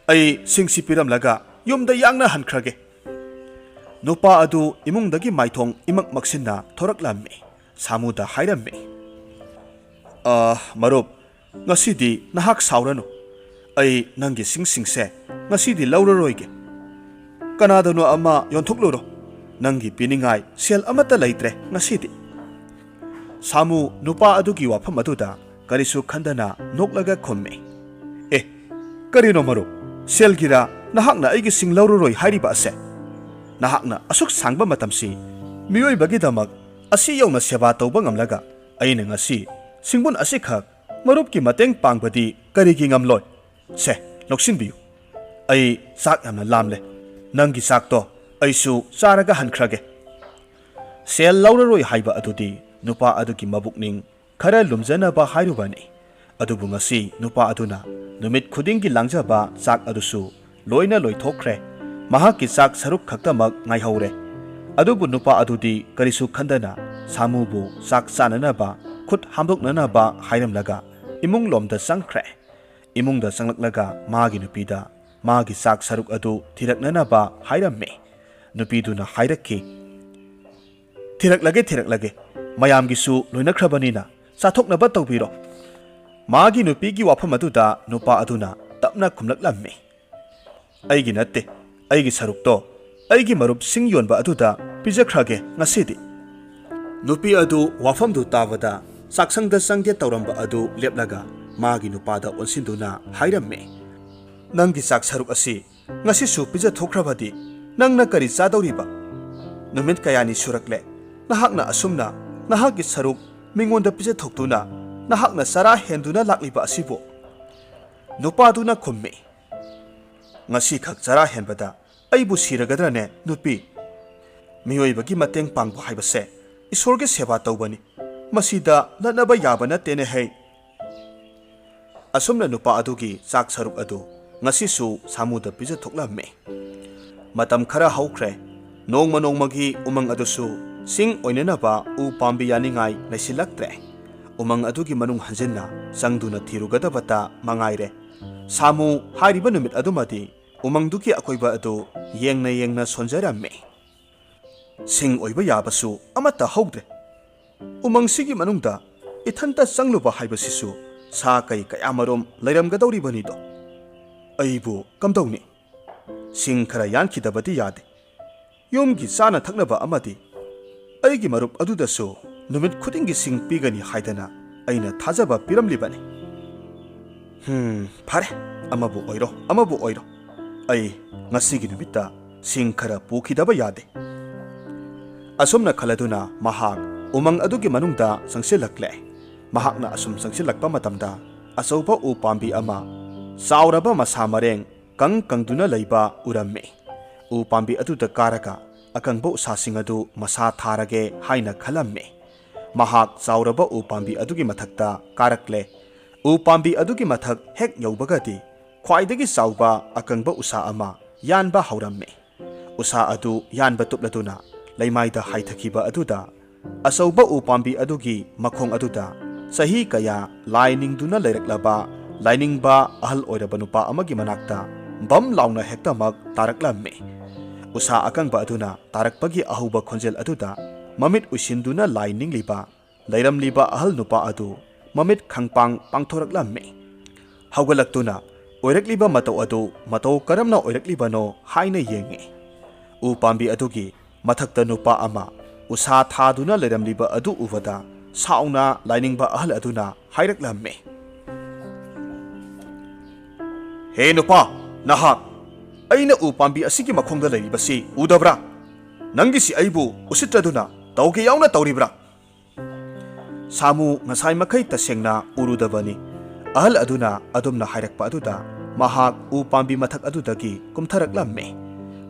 ꯑꯩ ꯁꯤꯡꯁꯤ ꯄꯤꯔꯝꯂꯒ ꯌꯨꯝꯗ ꯌꯥꯡꯅ ꯍꯟꯈ꯭ꯔꯒꯦ꯫" ꯅꯨꯄꯥ ꯑꯗꯨ ꯏꯃꯨꯡꯗꯒꯤ ꯃꯥꯏꯊꯣꯡ ꯏꯃꯛ ꯃꯛꯁꯤꯟꯅ ꯊꯣꯔꯛꯂꯝꯃꯤ꯫ ꯁꯥꯃꯨꯗ ꯍꯥꯏꯔꯝꯃꯤ, "ꯑ, ꯃꯔꯨꯞ, ꯉꯁꯤꯗꯤ ꯅꯍꯥꯛ ꯁꯥꯎꯔꯅꯨ꯫ ꯑꯩ ꯅꯪꯒꯤ ꯁꯤꯡꯁꯤꯡꯁꯦ ꯉꯁꯤꯗꯤ ꯂꯧꯔꯔꯣꯏꯒꯦ꯫ ꯀꯅꯥꯗꯅꯣ ꯑꯃ ꯌꯣꯟꯊꯣꯛꯂꯨꯔꯣ꯫ ꯅꯪꯒꯤ ꯄꯤꯅꯤꯡꯉꯥꯏ ꯁꯦꯜ ꯑꯃꯠꯇ ꯂꯩꯇ꯭ꯔꯦ ꯉꯁꯤꯗꯤ꯫" ꯁꯥꯃꯨ ꯅꯨꯄꯥ ꯑꯗꯨꯒꯤ ꯋꯥꯐꯝ ꯑꯗꯨꯗ ꯀꯔꯤꯁꯨ ꯈꯟꯗꯅ ꯅꯣꯛꯂꯒ ꯈꯨꯝꯃꯤ, "ꯑꯦ, ꯀꯔꯤꯅꯣ ꯃꯔꯨꯞ? ꯁꯦꯜꯒꯤꯔꯥ ꯅꯍꯥꯛꯅ ꯑꯩꯒꯤ ꯁꯤꯡ ꯂꯧꯔꯔꯣꯏ ꯍꯥꯏꯔꯤꯕ ꯑꯁꯦ? ꯅꯍꯥꯛꯅ ꯑꯁꯨꯛ ꯁꯥꯡꯕ ꯃꯇꯝꯁꯤ ꯃꯤꯑꯣꯏꯕꯒꯤꯗꯃꯛ ꯑꯁꯤ ꯌꯧꯅ ꯁꯦꯕꯥ ꯇꯧꯕ ꯉꯝꯂꯒ ꯑꯩꯅ ꯉꯁꯤ ꯁꯤꯡꯕꯨꯟ ꯑꯁꯤꯈꯛ ꯃꯔꯨꯞꯀꯤ ꯃꯇꯦꯡ ꯄꯥꯡꯕꯗꯤ ꯀꯔꯤꯒꯤ ꯉꯝꯂꯣꯏ? ꯁꯦ, ꯂꯧꯁꯤꯟꯕꯤꯌꯨ꯫ ꯑꯩ ꯆꯥꯛ ꯌꯥꯝꯅ ꯂꯥꯝꯂꯦ꯫ ꯅꯪꯒꯤ ꯆꯥꯛꯇꯣ ꯑꯩꯁꯨ ꯆꯥꯔꯒ ꯍꯟꯈ꯭ꯔꯒꯦ꯫ ꯁꯦꯜ ꯂꯧꯔꯔꯣꯏ ꯍꯥꯏꯕ ꯑꯗꯨꯗꯤ ꯅꯨꯄꯥ ꯑꯗꯨꯒꯤ ꯃꯕꯨꯛꯅꯤꯡ ꯈꯔ ꯂꯨꯝꯖꯅꯕ ꯍꯥꯏꯔꯨꯕꯅꯤ꯫ ꯑꯗꯨꯕꯨ ꯉꯁꯤ ꯅꯨꯄꯥ ꯑꯗꯨꯅ ꯅꯨꯃꯤꯠ ꯈꯨꯗꯤꯡꯒꯤ ꯂꯥꯡꯖꯕ ꯆꯥꯛ ꯑꯗꯨꯁꯨ ꯂꯣꯏꯅ ꯂꯣꯏꯊꯣꯛꯈ꯭ꯔꯦ꯫ ꯃꯍꯥꯛꯀꯤ ꯆꯥꯛ ꯁꯔꯨꯛ ꯈꯛꯇꯃꯛ ꯉꯥꯏꯍꯧꯔꯦ꯫ ꯑꯗꯨꯕꯨ ꯅꯨꯄꯥ ꯑꯗꯨꯗꯤ ꯀꯔꯤꯁꯨ ꯈꯟꯗꯅ ꯁꯥꯃꯨꯕꯨ ꯆꯥꯛ ꯆꯥꯅꯅꯕ, ꯈꯨꯠ ꯍꯥꯝꯗꯣꯛꯅꯅꯕ ꯍꯥꯏꯔꯝꯂꯒ ꯏꯃꯨꯡꯂꯣꯝꯗ ꯆꯪꯈ꯭ꯔꯦ꯫ ꯏꯃꯨꯡꯗ ꯆꯪꯂꯛꯂꯒ ꯃꯥꯒꯤ ꯅꯨꯄꯤꯗ ꯃꯥꯒꯤ ꯆꯥꯛ ꯁꯔꯨꯛ ꯑꯗꯨ ꯊꯤꯔꯛꯅꯅꯕ ꯍꯥꯏꯔꯝꯃꯤ꯫ ꯅꯨꯄꯤꯗꯨꯅ ꯍꯥꯏꯔꯛꯈꯤ, "ꯊꯤꯔꯛꯂꯒꯦ, ꯊꯤꯔꯛꯂꯒꯦ꯫ ꯃꯌꯥꯝꯒꯤꯁꯨ ꯂꯣꯏꯅꯈ꯭ꯔꯕꯅꯤꯅ ꯆꯥꯊꯣꯛꯅꯕ ꯇꯧꯕꯤꯔꯣ꯫" ꯃꯥꯒꯤ ꯅꯨꯄꯤꯒꯤ ꯋꯥꯐꯝ ꯑꯗꯨꯗ ꯅꯨꯄꯥ ꯑꯗꯨꯅ ꯇꯞꯅ ꯈꯨꯝꯂꯛꯂꯝꯃꯤ, "ꯑꯩꯒꯤ ꯅꯠꯇꯦ, ꯑꯩꯒꯤ ꯁꯔꯨꯛꯇꯣ ꯑꯩꯒꯤ ꯃꯔꯨꯞꯁꯤꯡ ꯌꯣꯟꯕ ꯑꯗꯨꯗ ꯄꯤꯖꯈ꯭ꯔꯒꯦ ꯉꯁꯤꯗꯤ꯫" ꯅꯨꯄꯤ ꯑꯗꯨ ꯋꯥꯐꯝꯗꯨ ꯇꯥꯕꯗ ꯆꯥꯛꯁꯪꯗ ꯆꯪꯒꯦ ꯇꯧꯔꯝꯕ ꯑꯗꯨ ꯂꯦꯞꯂꯒ ꯃꯥꯒꯤ ꯅꯨꯄꯥꯗ ꯑꯣꯟꯁꯤꯟꯗꯨꯅ ꯍꯥꯏꯔꯝꯃꯤ, "ꯅꯪꯒꯤ ꯆꯥꯛ ꯁꯔꯨꯛ ꯑꯁꯤ ꯉꯁꯤꯁꯨ ꯄꯤꯖꯊꯣꯛꯈ꯭ꯔꯕꯗꯤ ꯅꯪꯅ ꯀꯔꯤ ꯆꯥꯗꯧꯔꯤꯕ? ꯅꯨꯃꯤꯠ ꯀꯌꯥꯅꯤ ꯁꯨꯔꯛꯂꯦ ꯅꯍꯥꯛꯅ ꯑꯁꯨꯝꯅ ꯅꯍꯥꯛꯀꯤ ꯁꯔꯨꯛ ꯃꯤꯉꯣꯟꯗ ꯄꯤꯖꯊꯣꯛꯇꯨꯅ ꯅꯍꯥꯛꯅ ꯆꯔꯥ ꯍꯦꯟꯗꯨꯅ ꯂꯥꯛꯂꯤꯕ ꯑꯁꯤꯕꯨ?" ꯅꯨꯄꯥꯗꯨꯅ ꯈꯨꯝꯃꯤ, "ꯉꯁꯤꯈꯛ ꯆꯔꯥ ꯍꯦꯟꯕꯗ ꯑꯩꯕꯨ ꯁꯤꯔꯒꯗ꯭ꯔꯅꯦ, ꯅꯨꯄꯤ? ꯃꯤꯑꯣꯏꯕꯒꯤ ꯃꯇꯦꯡ ꯄꯥꯡꯕ ꯍꯥꯏꯕꯁꯦ ꯏꯁꯣꯔꯒꯤ ꯁꯦꯕꯥ ꯇꯧꯕꯅꯤ꯫ ꯃꯁꯤꯗ ꯅꯠꯅꯕ ꯌꯥꯕ ꯅꯠꯇꯦꯅꯦ ꯍꯩ꯫" ꯑꯁꯨꯝꯅ ꯅꯨꯄꯥ ꯑꯗꯨꯒꯤ ꯆꯥꯛ ꯁꯔꯨꯛ ꯑꯗꯨ ꯉꯁꯤꯁꯨ ꯁꯥꯃꯨꯗ ꯄꯤꯖꯊꯣꯛꯂꯝꯃꯤ꯫ ꯃꯇꯝ ꯈꯔ ꯍꯧꯈ꯭ꯔꯦ꯫ ꯅꯣꯡꯃ ꯅꯣꯡꯃꯒꯤ ꯎꯃꯪ ꯑꯗꯨꯁꯨ ꯆꯤꯡ ꯑꯣꯏꯅꯅꯕ ꯎ ꯄꯥꯝꯕꯤ ꯌꯥꯅꯤꯡꯉꯥꯏ ꯂꯩꯁꯤꯜꯂꯛꯇ꯭ꯔꯦ꯫ ꯎꯃꯪ ꯑꯗꯨꯒꯤ ꯃꯅꯨꯡ ꯍꯟꯖꯤꯟꯅ ꯆꯪꯗꯨꯅ ꯊꯤꯔꯨꯒꯗꯕꯇ ꯃꯉꯥꯏꯔꯦ꯫ ꯁꯥꯃꯨ ꯍꯥꯏꯔꯤꯕ ꯅꯨꯃꯤꯠ ꯑꯗꯨꯃꯗꯤ ꯎꯃꯪꯗꯨꯒꯤ ꯑꯀꯣꯏꯕ ꯑꯗꯨ ꯌꯦꯡꯅ ꯌꯦꯡꯅ ꯁꯣꯟꯖꯔꯝꯃꯤ꯫ ꯁꯤꯡ ꯑꯣꯏꯕ ꯌꯥꯕꯁꯨ ꯑꯃꯠꯇ ꯍꯧꯗ꯭ꯔꯦ꯫ ꯎꯃꯪꯁꯤꯒꯤ ꯃꯅꯨꯡꯗ ꯏꯊꯟꯇ ꯆꯪꯂꯨꯕ ꯍꯥꯏꯕꯁꯤꯁꯨ ꯁꯥ ꯀꯩ ꯀꯌꯥꯃꯔꯨꯝ ꯂꯩꯔꯝꯒꯗꯧꯔꯤꯕꯅꯤꯗꯣ꯫ ꯑꯩꯕꯨ ꯀꯝꯗꯧꯅꯤ? ꯁꯤꯡ ꯈꯔ ꯌꯥꯟꯈꯤꯗꯕꯗꯤ ꯌꯥꯗꯦ꯫ ꯌꯨꯝꯒꯤ ꯆꯥꯅ ꯊꯛꯅꯕ ꯑꯃꯗꯤ ꯑꯩꯒꯤ ꯃꯔꯨꯞ ꯑꯗꯨꯗꯁꯨ ꯅꯨꯃꯤꯠ ꯈꯨꯗꯤꯡꯒꯤ ꯁꯤꯡ ꯄꯤꯒꯅꯤ ꯍꯥꯏꯗꯅ ꯑꯩꯅ ꯊꯥꯖꯕ ꯄꯤꯔꯝꯂꯤꯕꯅꯤ꯫ ꯍꯝ, ꯐꯔꯦ, ꯑꯃꯕꯨ ꯑꯣꯏꯔꯣ, ꯑꯃꯕꯨ ꯑꯣꯏꯔꯣ, ꯑꯩ ꯉꯁꯤꯒꯤ ꯅꯨꯃꯤꯠꯇ ꯁꯤꯡ ꯈꯔ ꯄꯨꯈꯤꯗꯕ ꯌꯥꯗꯦ꯫ ꯑꯁꯨꯝꯅ ꯈꯜꯂꯗꯨꯅ ꯃꯍꯥꯛ ꯎꯃꯪ ꯑꯗꯨꯒꯤ ꯃꯅꯨꯡꯗ ꯆꯪꯁꯤꯜꯂꯛꯂꯦ꯫ ꯃꯍꯥꯛꯅ ꯑꯁꯨꯝ ꯆꯪꯁꯤꯜꯂꯛꯄ ꯃꯇꯝꯗ ꯑꯆꯧꯕ ꯎ ꯄꯥꯝꯕꯤ ꯑꯃ, ꯆꯥꯎꯔꯕ ꯃꯁꯥ ꯃꯔꯦꯡ ꯀꯪ ꯀꯪꯗꯨꯅ ꯂꯩꯕ ꯎꯔꯝꯃꯤ꯫ ꯎ ꯄꯥꯝꯕꯤ ꯑꯗꯨꯗ ꯀꯥꯔꯒ ꯑꯀꯪꯕ ꯎꯁꯥꯁꯤꯡ ꯑꯗꯨ ꯃꯁꯥ ꯊꯥꯔꯒꯦ ꯍꯥꯏꯅ ꯈꯜꯂꯝꯃꯤ꯫ ꯃꯍꯥꯛ ꯆꯥꯎꯔꯕ ꯎ ꯄꯥꯝꯕꯤ ꯑꯗꯨꯒꯤ ꯃꯊꯛꯇ ꯀꯥꯔꯛꯂꯦ꯫ ꯎ ꯄꯥꯝꯕꯤ ꯑꯗꯨꯒꯤ ꯃꯊꯛ ꯍꯦꯛ ꯌꯧꯕꯒꯗꯤ ꯈ꯭ꯋꯥꯏꯗꯒꯤ ꯆꯥꯎꯕ ꯑꯀꯪꯕ ꯎꯁꯥ ꯑꯃ ꯌꯥꯟꯕ ꯍꯧꯔꯝꯃꯤ꯫ ꯎꯁꯥ ꯑꯗꯨ ꯌꯥꯟꯕ ꯇꯨꯞꯂꯗꯨꯅ ꯂꯩꯃꯥꯏꯗ ꯍꯥꯏꯊꯈꯤꯕ ꯑꯗꯨꯗ, ꯑꯆꯧꯕ ꯎ ꯄꯥꯝꯕꯤ ꯑꯗꯨꯒꯤ ꯃꯈꯣꯡ ꯑꯗꯨꯗ ꯆꯍꯤ ꯀꯌꯥ ꯂꯥꯏ ꯅꯤꯡꯗꯨꯅ ꯂꯩꯔꯛꯂꯕ ꯂꯥꯏꯅꯤꯡꯕ ꯑꯍꯜ ꯑꯣꯏꯔꯕ ꯅꯨꯄꯥ ꯑꯃꯒꯤ ꯃꯅꯥꯛꯇ ꯕꯝ ꯂꯥꯎꯅ ꯍꯦꯛꯇꯃꯛ ꯇꯥꯔꯛꯂꯝꯃꯤ꯫ ꯎꯁꯥ ꯑꯀꯪꯕ ꯑꯗꯨꯅ ꯇꯥꯔꯛꯄꯒꯤ ꯑꯍꯧꯕ ꯈꯣꯟꯖꯦꯜ ꯑꯗꯨꯗ ꯃꯃꯤꯠ ꯎꯏꯁꯤꯟꯗꯨꯅ ꯂꯥꯏ ꯅꯤꯡꯂꯤꯕ ꯂꯩꯔꯝꯂꯤꯕ ꯑꯍꯜ ꯅꯨꯄꯥ ꯑꯗꯨ ꯃꯃꯤꯠ ꯈꯪꯄꯥꯡ ꯄꯥꯡꯊꯣꯔꯛꯂꯝꯃꯤ꯫ ꯍꯧꯒꯠꯂꯛꯇꯨꯅ ꯑꯣꯏꯔꯛꯂꯤꯕ ꯃꯇꯧ ꯑꯗꯨ ꯃꯇꯧ ꯀꯔꯝꯅ ꯑꯣꯏꯔꯛꯂꯤꯕꯅꯣ ꯍꯥꯏꯅ ꯌꯦꯡꯉꯤ꯫ ꯎ ꯄꯥꯝꯕꯤ ꯑꯗꯨꯒꯤ ꯃꯊꯛꯇ ꯅꯨꯄꯥ ꯑꯃ ꯎꯁꯥ ꯊꯥꯗꯨꯅ ꯂꯩꯔꯝꯂꯤꯕ ꯑꯗꯨ ꯎꯕꯗ ꯁꯥꯎꯅ ꯂꯥꯏꯅꯤꯡꯕ ꯑꯍꯜ ꯑꯗꯨꯅ ꯍꯥꯏꯔꯛꯂꯝꯃꯤ, "ꯍꯦ ꯅꯨꯄꯥ, ꯅꯍꯥꯛ ꯑꯩꯅ ꯎ ꯄꯥꯝꯕꯤ ꯑꯁꯤꯒꯤ ꯃꯈꯣꯡꯗ ꯂꯩꯔꯤꯕꯁꯤ ꯎꯗꯕ꯭ꯔꯥ? ꯅꯪꯒꯤꯁꯤ ꯑꯩꯕꯨ ꯎꯁꯤꯠꯇ꯭ꯔꯗꯨꯅ ꯇꯧꯒꯦ ꯌꯥꯎꯅ ꯇꯧꯔꯤꯕ꯭ꯔꯥ?" ꯁꯥꯃꯨ ꯉꯁꯥꯏ ꯃꯈꯩ ꯇꯁꯦꯡꯅ ꯎꯔꯨꯗꯕꯅꯤ꯫ ꯑꯍꯜ ꯑꯗꯨꯅ ꯑꯗꯨꯝꯅ ꯍꯥꯏꯔꯛꯄ ꯑꯗꯨꯗ ꯃꯍꯥꯛ ꯎ ꯄꯥꯝꯕꯤ ꯃꯊꯛ ꯑꯗꯨꯗꯒꯤ ꯀꯨꯝꯊꯔꯛꯂꯝꯃꯤ꯫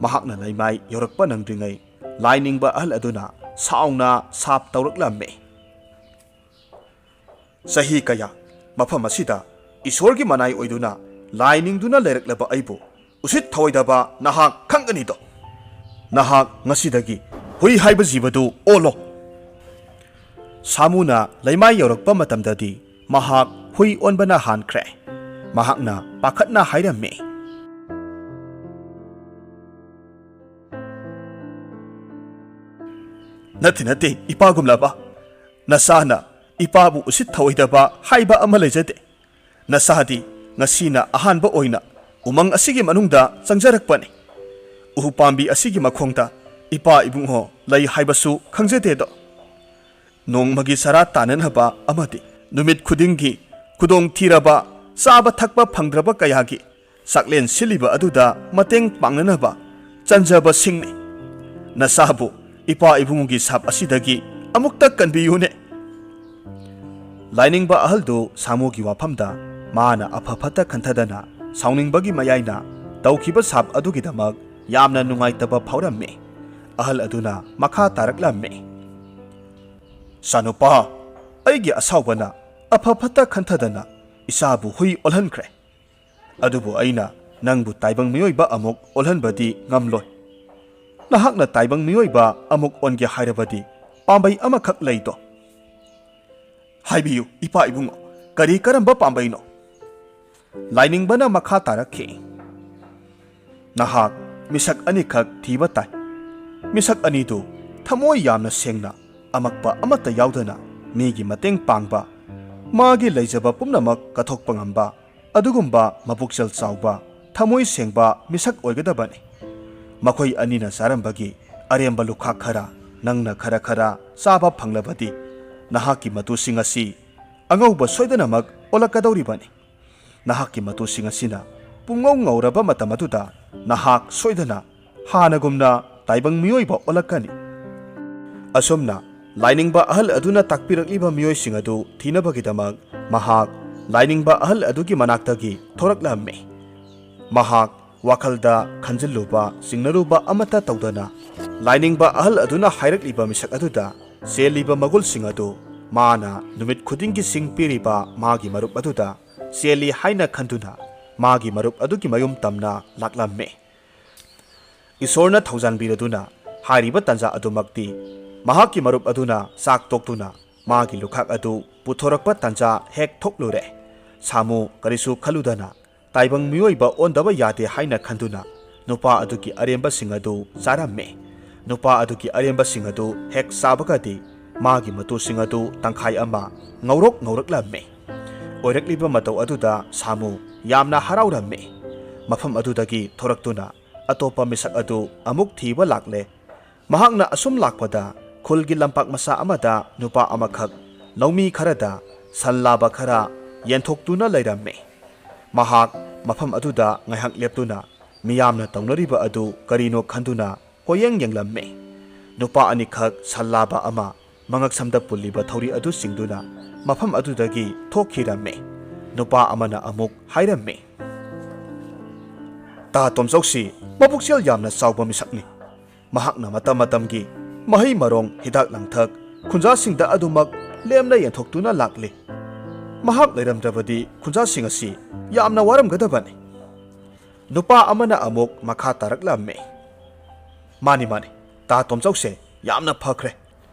ꯃꯍꯥꯛꯅ ꯂꯩꯃꯥꯏ ꯌꯧꯔꯛꯄ ꯅꯪꯗ꯭ꯔꯤꯉꯩ ꯂꯥꯏꯅꯤꯡꯕ ꯑꯍꯜ ꯑꯗꯨꯅ ꯁꯥꯎꯅ ꯁꯥꯞ ꯇꯧꯔꯛꯂꯝꯃꯤ꯫ "ꯆꯍꯤ ꯀꯌꯥ ꯃꯐꯝ ꯑꯁꯤꯗ ꯏꯁꯣꯔꯒꯤ ꯃꯅꯥꯏ ꯑꯣꯏꯗꯨꯅ ꯂꯥꯏ ꯅꯤꯡꯗꯨꯅ ꯂꯩꯔꯛꯂꯕ ꯑꯩꯕꯨ ꯎꯁꯤꯠ ꯊꯑꯣꯏꯗꯕ ꯅꯍꯥꯛ ꯈꯪꯒꯅꯤꯗꯣ꯫ ꯅꯍꯥꯛ ꯉꯁꯤꯗꯒꯤ ꯍꯨꯏ ꯍꯥꯏꯕ ꯖꯤꯕꯗꯨ ꯑꯣꯜꯂꯣ꯫" ꯁꯥꯃꯨꯅ ꯂꯩꯃꯥꯏ ꯌꯧꯔꯛꯄ ꯃꯇꯝꯗꯗꯤ ꯃꯍꯥꯛ ꯍꯨꯏ ꯑꯣꯟꯕꯅ ꯍꯥꯟꯈ꯭ꯔꯦ꯫ ꯃꯍꯥꯛꯅ ꯄꯥꯈꯠꯅ ꯍꯥꯏꯔꯝꯃꯤ, "ꯅꯠꯇꯦ, ꯅꯠꯇꯦ, ꯏꯄꯥꯒꯨꯝꯂꯕ꯫ ꯅꯁꯥꯅ ꯏꯄꯥꯕꯨ ꯎꯁꯤꯠ ꯊꯑꯣꯏꯗꯕ ꯍꯥꯏꯕ ꯑꯃ ꯂꯩꯖꯗꯦ꯫ ꯅꯁꯥꯗꯤ ꯉꯁꯤꯅ ꯑꯍꯥꯟꯕ ꯑꯣꯏꯅ ꯎꯃꯪ ꯑꯁꯤꯒꯤ ꯃꯅꯨꯡꯗ ꯆꯪꯖꯔꯛꯄꯅꯤ꯫ ꯎ ꯄꯥꯝꯕꯤ ꯑꯁꯤꯒꯤ ꯃꯈꯣꯡꯗ ꯏꯄꯥ ꯏꯕꯨꯡꯉꯣ ꯂꯩ ꯍꯥꯏꯕꯁꯨ ꯈꯪꯖꯗꯦꯗꯣ꯫ ꯅꯣꯡꯃꯒꯤ ꯆꯔꯥ ꯇꯥꯅꯅꯕ ꯑꯃꯗꯤ ꯅꯨꯃꯤꯠ ꯈꯨꯗꯤꯡꯒꯤ ꯈꯨꯗꯣꯡ ꯊꯤꯔꯕ ꯆꯥꯕ ꯊꯛꯄ ꯐꯪꯗ꯭ꯔꯕ ꯀꯌꯥꯒꯤ ꯆꯥꯛꯂꯦꯟ ꯁꯤꯜꯂꯤꯕ ꯑꯗꯨꯗ ꯃꯇꯦꯡ ꯄꯥꯡꯅꯅꯕ ꯆꯟꯖꯕꯁꯤꯡꯅꯤ꯫ ꯅꯁꯥꯕꯨ "ꯏꯄꯥ ꯏꯕꯨꯡꯒꯤ ꯁꯥꯞ ꯑꯁꯤꯗꯒꯤ ꯑꯃꯨꯛꯇ ꯀꯟꯕꯤꯌꯨꯅꯦ!" ꯂꯥꯏꯅꯤꯡꯕ ꯑꯍꯜꯗꯨ ꯁꯥꯃꯨꯒꯤ ꯋꯥꯐꯝꯗ ꯃꯥꯅ ꯑꯐ ꯐꯠꯇ ꯈꯟꯊꯗꯅ ꯁꯥꯎꯅꯤꯡꯕꯒꯤ ꯃꯌꯥꯏꯅ ꯇꯧꯈꯤꯕ ꯁꯥꯞ ꯑꯗꯨꯒꯤꯗꯃꯛ ꯌꯥꯝꯅ ꯅꯨꯡꯉꯥꯏꯇꯕ ꯐꯥꯎꯔꯝꯃꯤ꯫ ꯑꯍꯜ ꯑꯗꯨꯅ ꯃꯈꯥ ꯇꯥꯔꯛꯂꯝꯃꯤ, "ꯁꯥꯅꯨꯄꯥ, ꯑꯩꯒꯤ ꯑꯁꯥꯎꯕꯅ ꯑꯐ ꯐꯠꯇ ꯈꯟꯊꯗꯅ ꯏꯆꯥꯕꯨ ꯍꯨꯏ ꯑꯣꯜꯍꯟꯈ꯭ꯔꯦ꯫ ꯑꯗꯨꯕꯨ ꯑꯩꯅ ꯅꯪꯕꯨ ꯇꯥꯏꯕꯪ ꯃꯤꯑꯣꯏꯕ ꯑꯃꯨꯛ ꯑꯣꯜꯍꯟꯕꯗꯤ ꯉꯝꯂꯣꯏ꯫ ꯅꯍꯥꯛꯅ ꯇꯥꯏꯕꯪ ꯃꯤꯑꯣꯏꯕ ꯑꯃꯨꯛ ꯑꯣꯟꯒꯦ ꯍꯥꯏꯔꯕꯗꯤ ꯄꯥꯝꯕꯩ ꯑꯃꯈꯛ ꯂꯩꯗꯣ?" "ꯍꯥꯏꯕꯤꯌꯨ, ꯏꯄꯥ ꯏꯕꯨꯡꯉꯣ, ꯀꯔꯤ ꯀꯔꯝꯕ ꯄꯥꯝꯕꯩꯅꯣ?" ꯂꯥꯏꯅꯤꯡꯕꯅ ꯃꯈꯥ ꯇꯥꯔꯛꯈꯤ, "ꯅꯍꯥꯛ ꯃꯤꯁꯛ ꯑꯅꯤꯈꯛ ꯊꯤꯕ ꯇꯥꯏ꯫ ꯃꯤꯁꯛ ꯑꯅꯤꯗꯨ ꯊꯃꯣꯏ ꯌꯥꯝꯅ ꯁꯦꯡꯅ, ꯑꯃꯛꯄ ꯑꯃꯠꯇ ꯌꯥꯎꯗꯅ ꯃꯤꯒꯤ ꯃꯇꯦꯡ ꯄꯥꯡꯕ, ꯃꯥꯒꯤ ꯂꯩꯖꯕ ꯄꯨꯝꯅꯃꯛ ꯀꯠꯊꯣꯛꯄ ꯉꯝꯕ, ꯑꯗꯨꯒꯨꯝꯕ ꯃꯄꯨꯛꯆꯦꯜ ꯆꯥꯎꯕ, ꯊꯃꯣꯏ ꯁꯦꯡꯕ ꯃꯤꯁꯛ ꯑꯣꯏꯒꯗꯕꯅꯤ꯫ ꯃꯈꯣꯏ ꯑꯅꯤꯅ ꯆꯥꯔꯝꯕꯒꯤ ꯑꯔꯦꯝꯕ ꯂꯨꯈꯥꯛ ꯈꯔ ꯅꯪꯅ ꯈꯔ ꯈꯔ ꯆꯥꯕ ꯐꯪꯂꯕꯗꯤ, ꯅꯍꯥꯛꯀꯤ ꯃꯇꯨꯁꯤꯡ ꯑꯁꯤ ꯑꯉꯧꯕ ꯁꯣꯏꯗꯅꯃꯛ ꯑꯣꯜꯂꯛꯀꯗꯧꯔꯤꯕꯅꯤ꯫ ꯅꯍꯥꯛꯀꯤ ꯃꯇꯨꯁꯤꯡ ꯑꯁꯤꯅ ꯄꯨꯡꯉꯧ ꯉꯧꯔꯕ ꯃꯇꯝ ꯑꯗꯨꯗ ꯅꯍꯥꯛ ꯁꯣꯏꯗꯅ ꯍꯥꯟꯅꯒꯨꯝꯅ ꯇꯥꯏꯕꯪ ꯃꯤꯑꯣꯏꯕ ꯑꯣꯜꯂꯛꯀꯅꯤ꯫" ꯑꯁꯨꯝꯅ ꯂꯥꯏꯅꯤꯡꯕ ꯑꯍꯜ ꯑꯗꯨꯅ ꯇꯥꯛꯄꯤꯔꯛꯂꯤꯕ ꯃꯤꯑꯣꯏꯁꯤꯡ ꯑꯗꯨ ꯊꯤꯅꯕꯒꯤꯗꯃꯛ ꯃꯍꯥꯛ ꯂꯥꯏꯅꯤꯡꯕ ꯑꯍꯜ ꯑꯗꯨꯒꯤ ꯃꯅꯥꯛꯇꯒꯤ ꯊꯣꯔꯛꯂꯝꯃꯤ꯫ ꯃꯍꯥꯛ ꯋꯥꯈꯜꯗ ꯈꯟꯖꯤꯜꯂꯨꯕ, ꯆꯤꯡꯅꯔꯨꯕ ꯑꯃꯠꯇ ꯇꯧꯗꯅ ꯂꯥꯏꯅꯤꯡꯕ ꯑꯍꯜ ꯑꯗꯨꯅ ꯍꯥꯏꯔꯛꯂꯤꯕ ꯃꯤꯁꯛ ꯑꯗꯨꯗ ꯆꯦꯜꯂꯤꯕ ꯃꯒꯨꯜꯁꯤꯡ ꯑꯗꯨ ꯃꯥꯅ ꯅꯨꯃꯤꯠ ꯈꯨꯗꯤꯡꯒꯤ ꯁꯤꯡ ꯄꯤꯔꯤꯕ ꯃꯥꯒꯤ ꯃꯔꯨꯞ ꯑꯗꯨꯗ ꯆꯦꯜꯂꯤ ꯍꯥꯏꯅ ꯈꯟꯗꯨꯅ ꯃꯥꯒꯤ ꯃꯔꯨꯞ ꯑꯗꯨꯒꯤ ꯃꯌꯨꯝ ꯇꯝꯅ ꯂꯥꯛꯂꯝꯃꯤ꯫ ꯏꯁꯣꯔꯅ ꯊꯧꯖꯥꯟꯕꯤꯔꯗꯨꯅ ꯍꯥꯏꯔꯤꯕ ꯇꯥꯟꯖꯥ ꯑꯗꯨꯃꯛꯇꯤ ꯃꯍꯥꯛꯀꯤ ꯃꯔꯨꯞ ꯑꯗꯨꯅ ꯆꯥꯛ ꯇꯣꯛꯇꯨꯅ ꯃꯥꯒꯤ ꯂꯨꯈꯥꯛ ꯑꯗꯨ ꯄꯨꯊꯣꯔꯛꯄ ꯇꯥꯟꯖꯥ ꯍꯦꯛ ꯊꯣꯛꯂꯨꯔꯦ꯫ ꯁꯥꯃꯨ ꯀꯔꯤꯁꯨ ꯈꯜꯂꯨꯗꯅ ꯇꯥꯏꯕꯪ ꯃꯤꯑꯣꯏꯕ ꯑꯣꯟꯗꯕ ꯌꯥꯗꯦ ꯍꯥꯏꯅ ꯈꯟꯗꯨꯅ ꯅꯨꯄꯥ ꯑꯗꯨꯒꯤ ꯑꯔꯦꯝꯕꯁꯤꯡ ꯑꯗꯨ ꯆꯥꯔꯝꯃꯤ꯫ ꯅꯨꯄꯥ ꯑꯗꯨꯒꯤ ꯑꯔꯦꯝꯕꯁꯤꯡ ꯑꯗꯨ ꯍꯦꯛ ꯆꯥꯕꯒꯗꯤ ꯃꯥꯒꯤ ꯃꯇꯨꯁꯤꯡ ꯑꯗꯨ ꯇꯪꯈꯥꯏ ꯑꯃ ꯉꯧꯔꯣꯛ ꯉꯧꯔꯛꯂꯝꯃꯤ꯫ ꯑꯣꯏꯔꯛꯂꯤꯕ ꯃꯇꯧ ꯑꯗꯨꯗ ꯁꯥꯃꯨ ꯌꯥꯝꯅ ꯍꯔꯥꯎꯔꯝꯃꯤ꯫ ꯃꯐꯝ ꯑꯗꯨꯗꯒꯤ ꯊꯣꯔꯛꯇꯨꯅ ꯑꯇꯣꯞꯄ ꯃꯤꯁꯛ ꯑꯗꯨ ꯑꯃꯨꯛ ꯊꯤꯕ ꯂꯥꯛꯂꯦ꯫ ꯃꯍꯥꯛꯅ ꯑꯁꯨꯝ ꯂꯥꯛꯄꯗ ꯈꯨꯜꯒꯤ ꯂꯝꯄꯥꯛ ꯃꯆꯥ ꯑꯃꯗ ꯅꯨꯄꯥ ꯑꯃꯈꯛ ꯂꯧꯃꯤ ꯈꯔꯗ ꯁꯟ ꯂꯥꯕ ꯈꯔ ꯌꯦꯟꯊꯣꯛꯇꯨꯅ ꯂꯩꯔꯝꯃꯤ꯫ ꯃꯍꯥꯛ ꯃꯐꯝ ꯑꯗꯨꯗ ꯉꯥꯏꯍꯥꯛ ꯂꯦꯞꯇꯨꯅ ꯃꯤꯌꯥꯝꯅ ꯇꯧꯅꯔꯤꯕ ꯑꯗꯨ ꯀꯔꯤꯅꯣ ꯈꯟꯗꯨꯅ ꯀꯣꯌꯦꯡ ꯌꯦꯡꯂꯝꯃꯤ꯫ ꯅꯨꯄꯥ ꯑꯅꯤꯈꯛ ꯁꯜꯂꯥꯕ ꯑꯃ ꯃꯉꯛꯁꯝꯗ ꯄꯨꯜꯂꯤꯕ ꯊꯧꯔꯤ ꯑꯗꯨ ꯆꯤꯡꯗꯨꯅ ꯃꯐꯝ ꯑꯗꯨꯗꯒꯤ ꯊꯣꯛꯈꯤꯔꯝꯃꯤ꯫ ꯅꯨꯄꯥ ꯑꯃꯅ ꯑꯃꯨꯛ ꯍꯥꯏꯔꯝꯃꯤ, "ꯇꯥ ꯇꯣꯝꯆꯧꯁꯤ ꯃꯕꯨꯛꯆꯦꯜ ꯌꯥꯝꯅ ꯆꯥꯎꯕ ꯃꯤꯁꯛꯅꯤ꯫ ꯃꯍꯥꯛꯅ ꯃꯇꯝ ꯃꯇꯝꯒꯤ ꯃꯍꯩ ꯃꯔꯣꯡ, ꯍꯤꯗꯥꯛ ꯂꯥꯡꯊꯛ, ꯈꯨꯟꯖꯥꯁꯤꯡꯗ ꯑꯗꯨꯃꯛ ꯂꯦꯝꯅ ꯌꯦꯟꯊꯣꯛꯇꯨꯅ ꯂꯥꯛꯂꯤ꯫ ꯃꯍꯥꯛ ꯂꯩꯔꯝꯗ꯭ꯔꯕꯗꯤ ꯈꯨꯟꯖꯥꯁꯤꯡ ꯑꯁꯤ ꯌꯥꯝꯅ ꯋꯥꯔꯝꯒꯗꯕꯅꯤ"꯫ ꯅꯨꯄꯥ ꯑꯃꯅ ꯑꯃꯨꯛ ꯃꯈꯥ ꯇꯥꯔꯛꯂꯝꯃꯤ, "ꯃꯥꯅꯤ, ꯃꯥꯅꯤ, ꯇꯥ ꯇꯣꯝꯆꯧꯁꯦ ꯌꯥꯝꯅ ꯐꯈ꯭ꯔꯦ꯫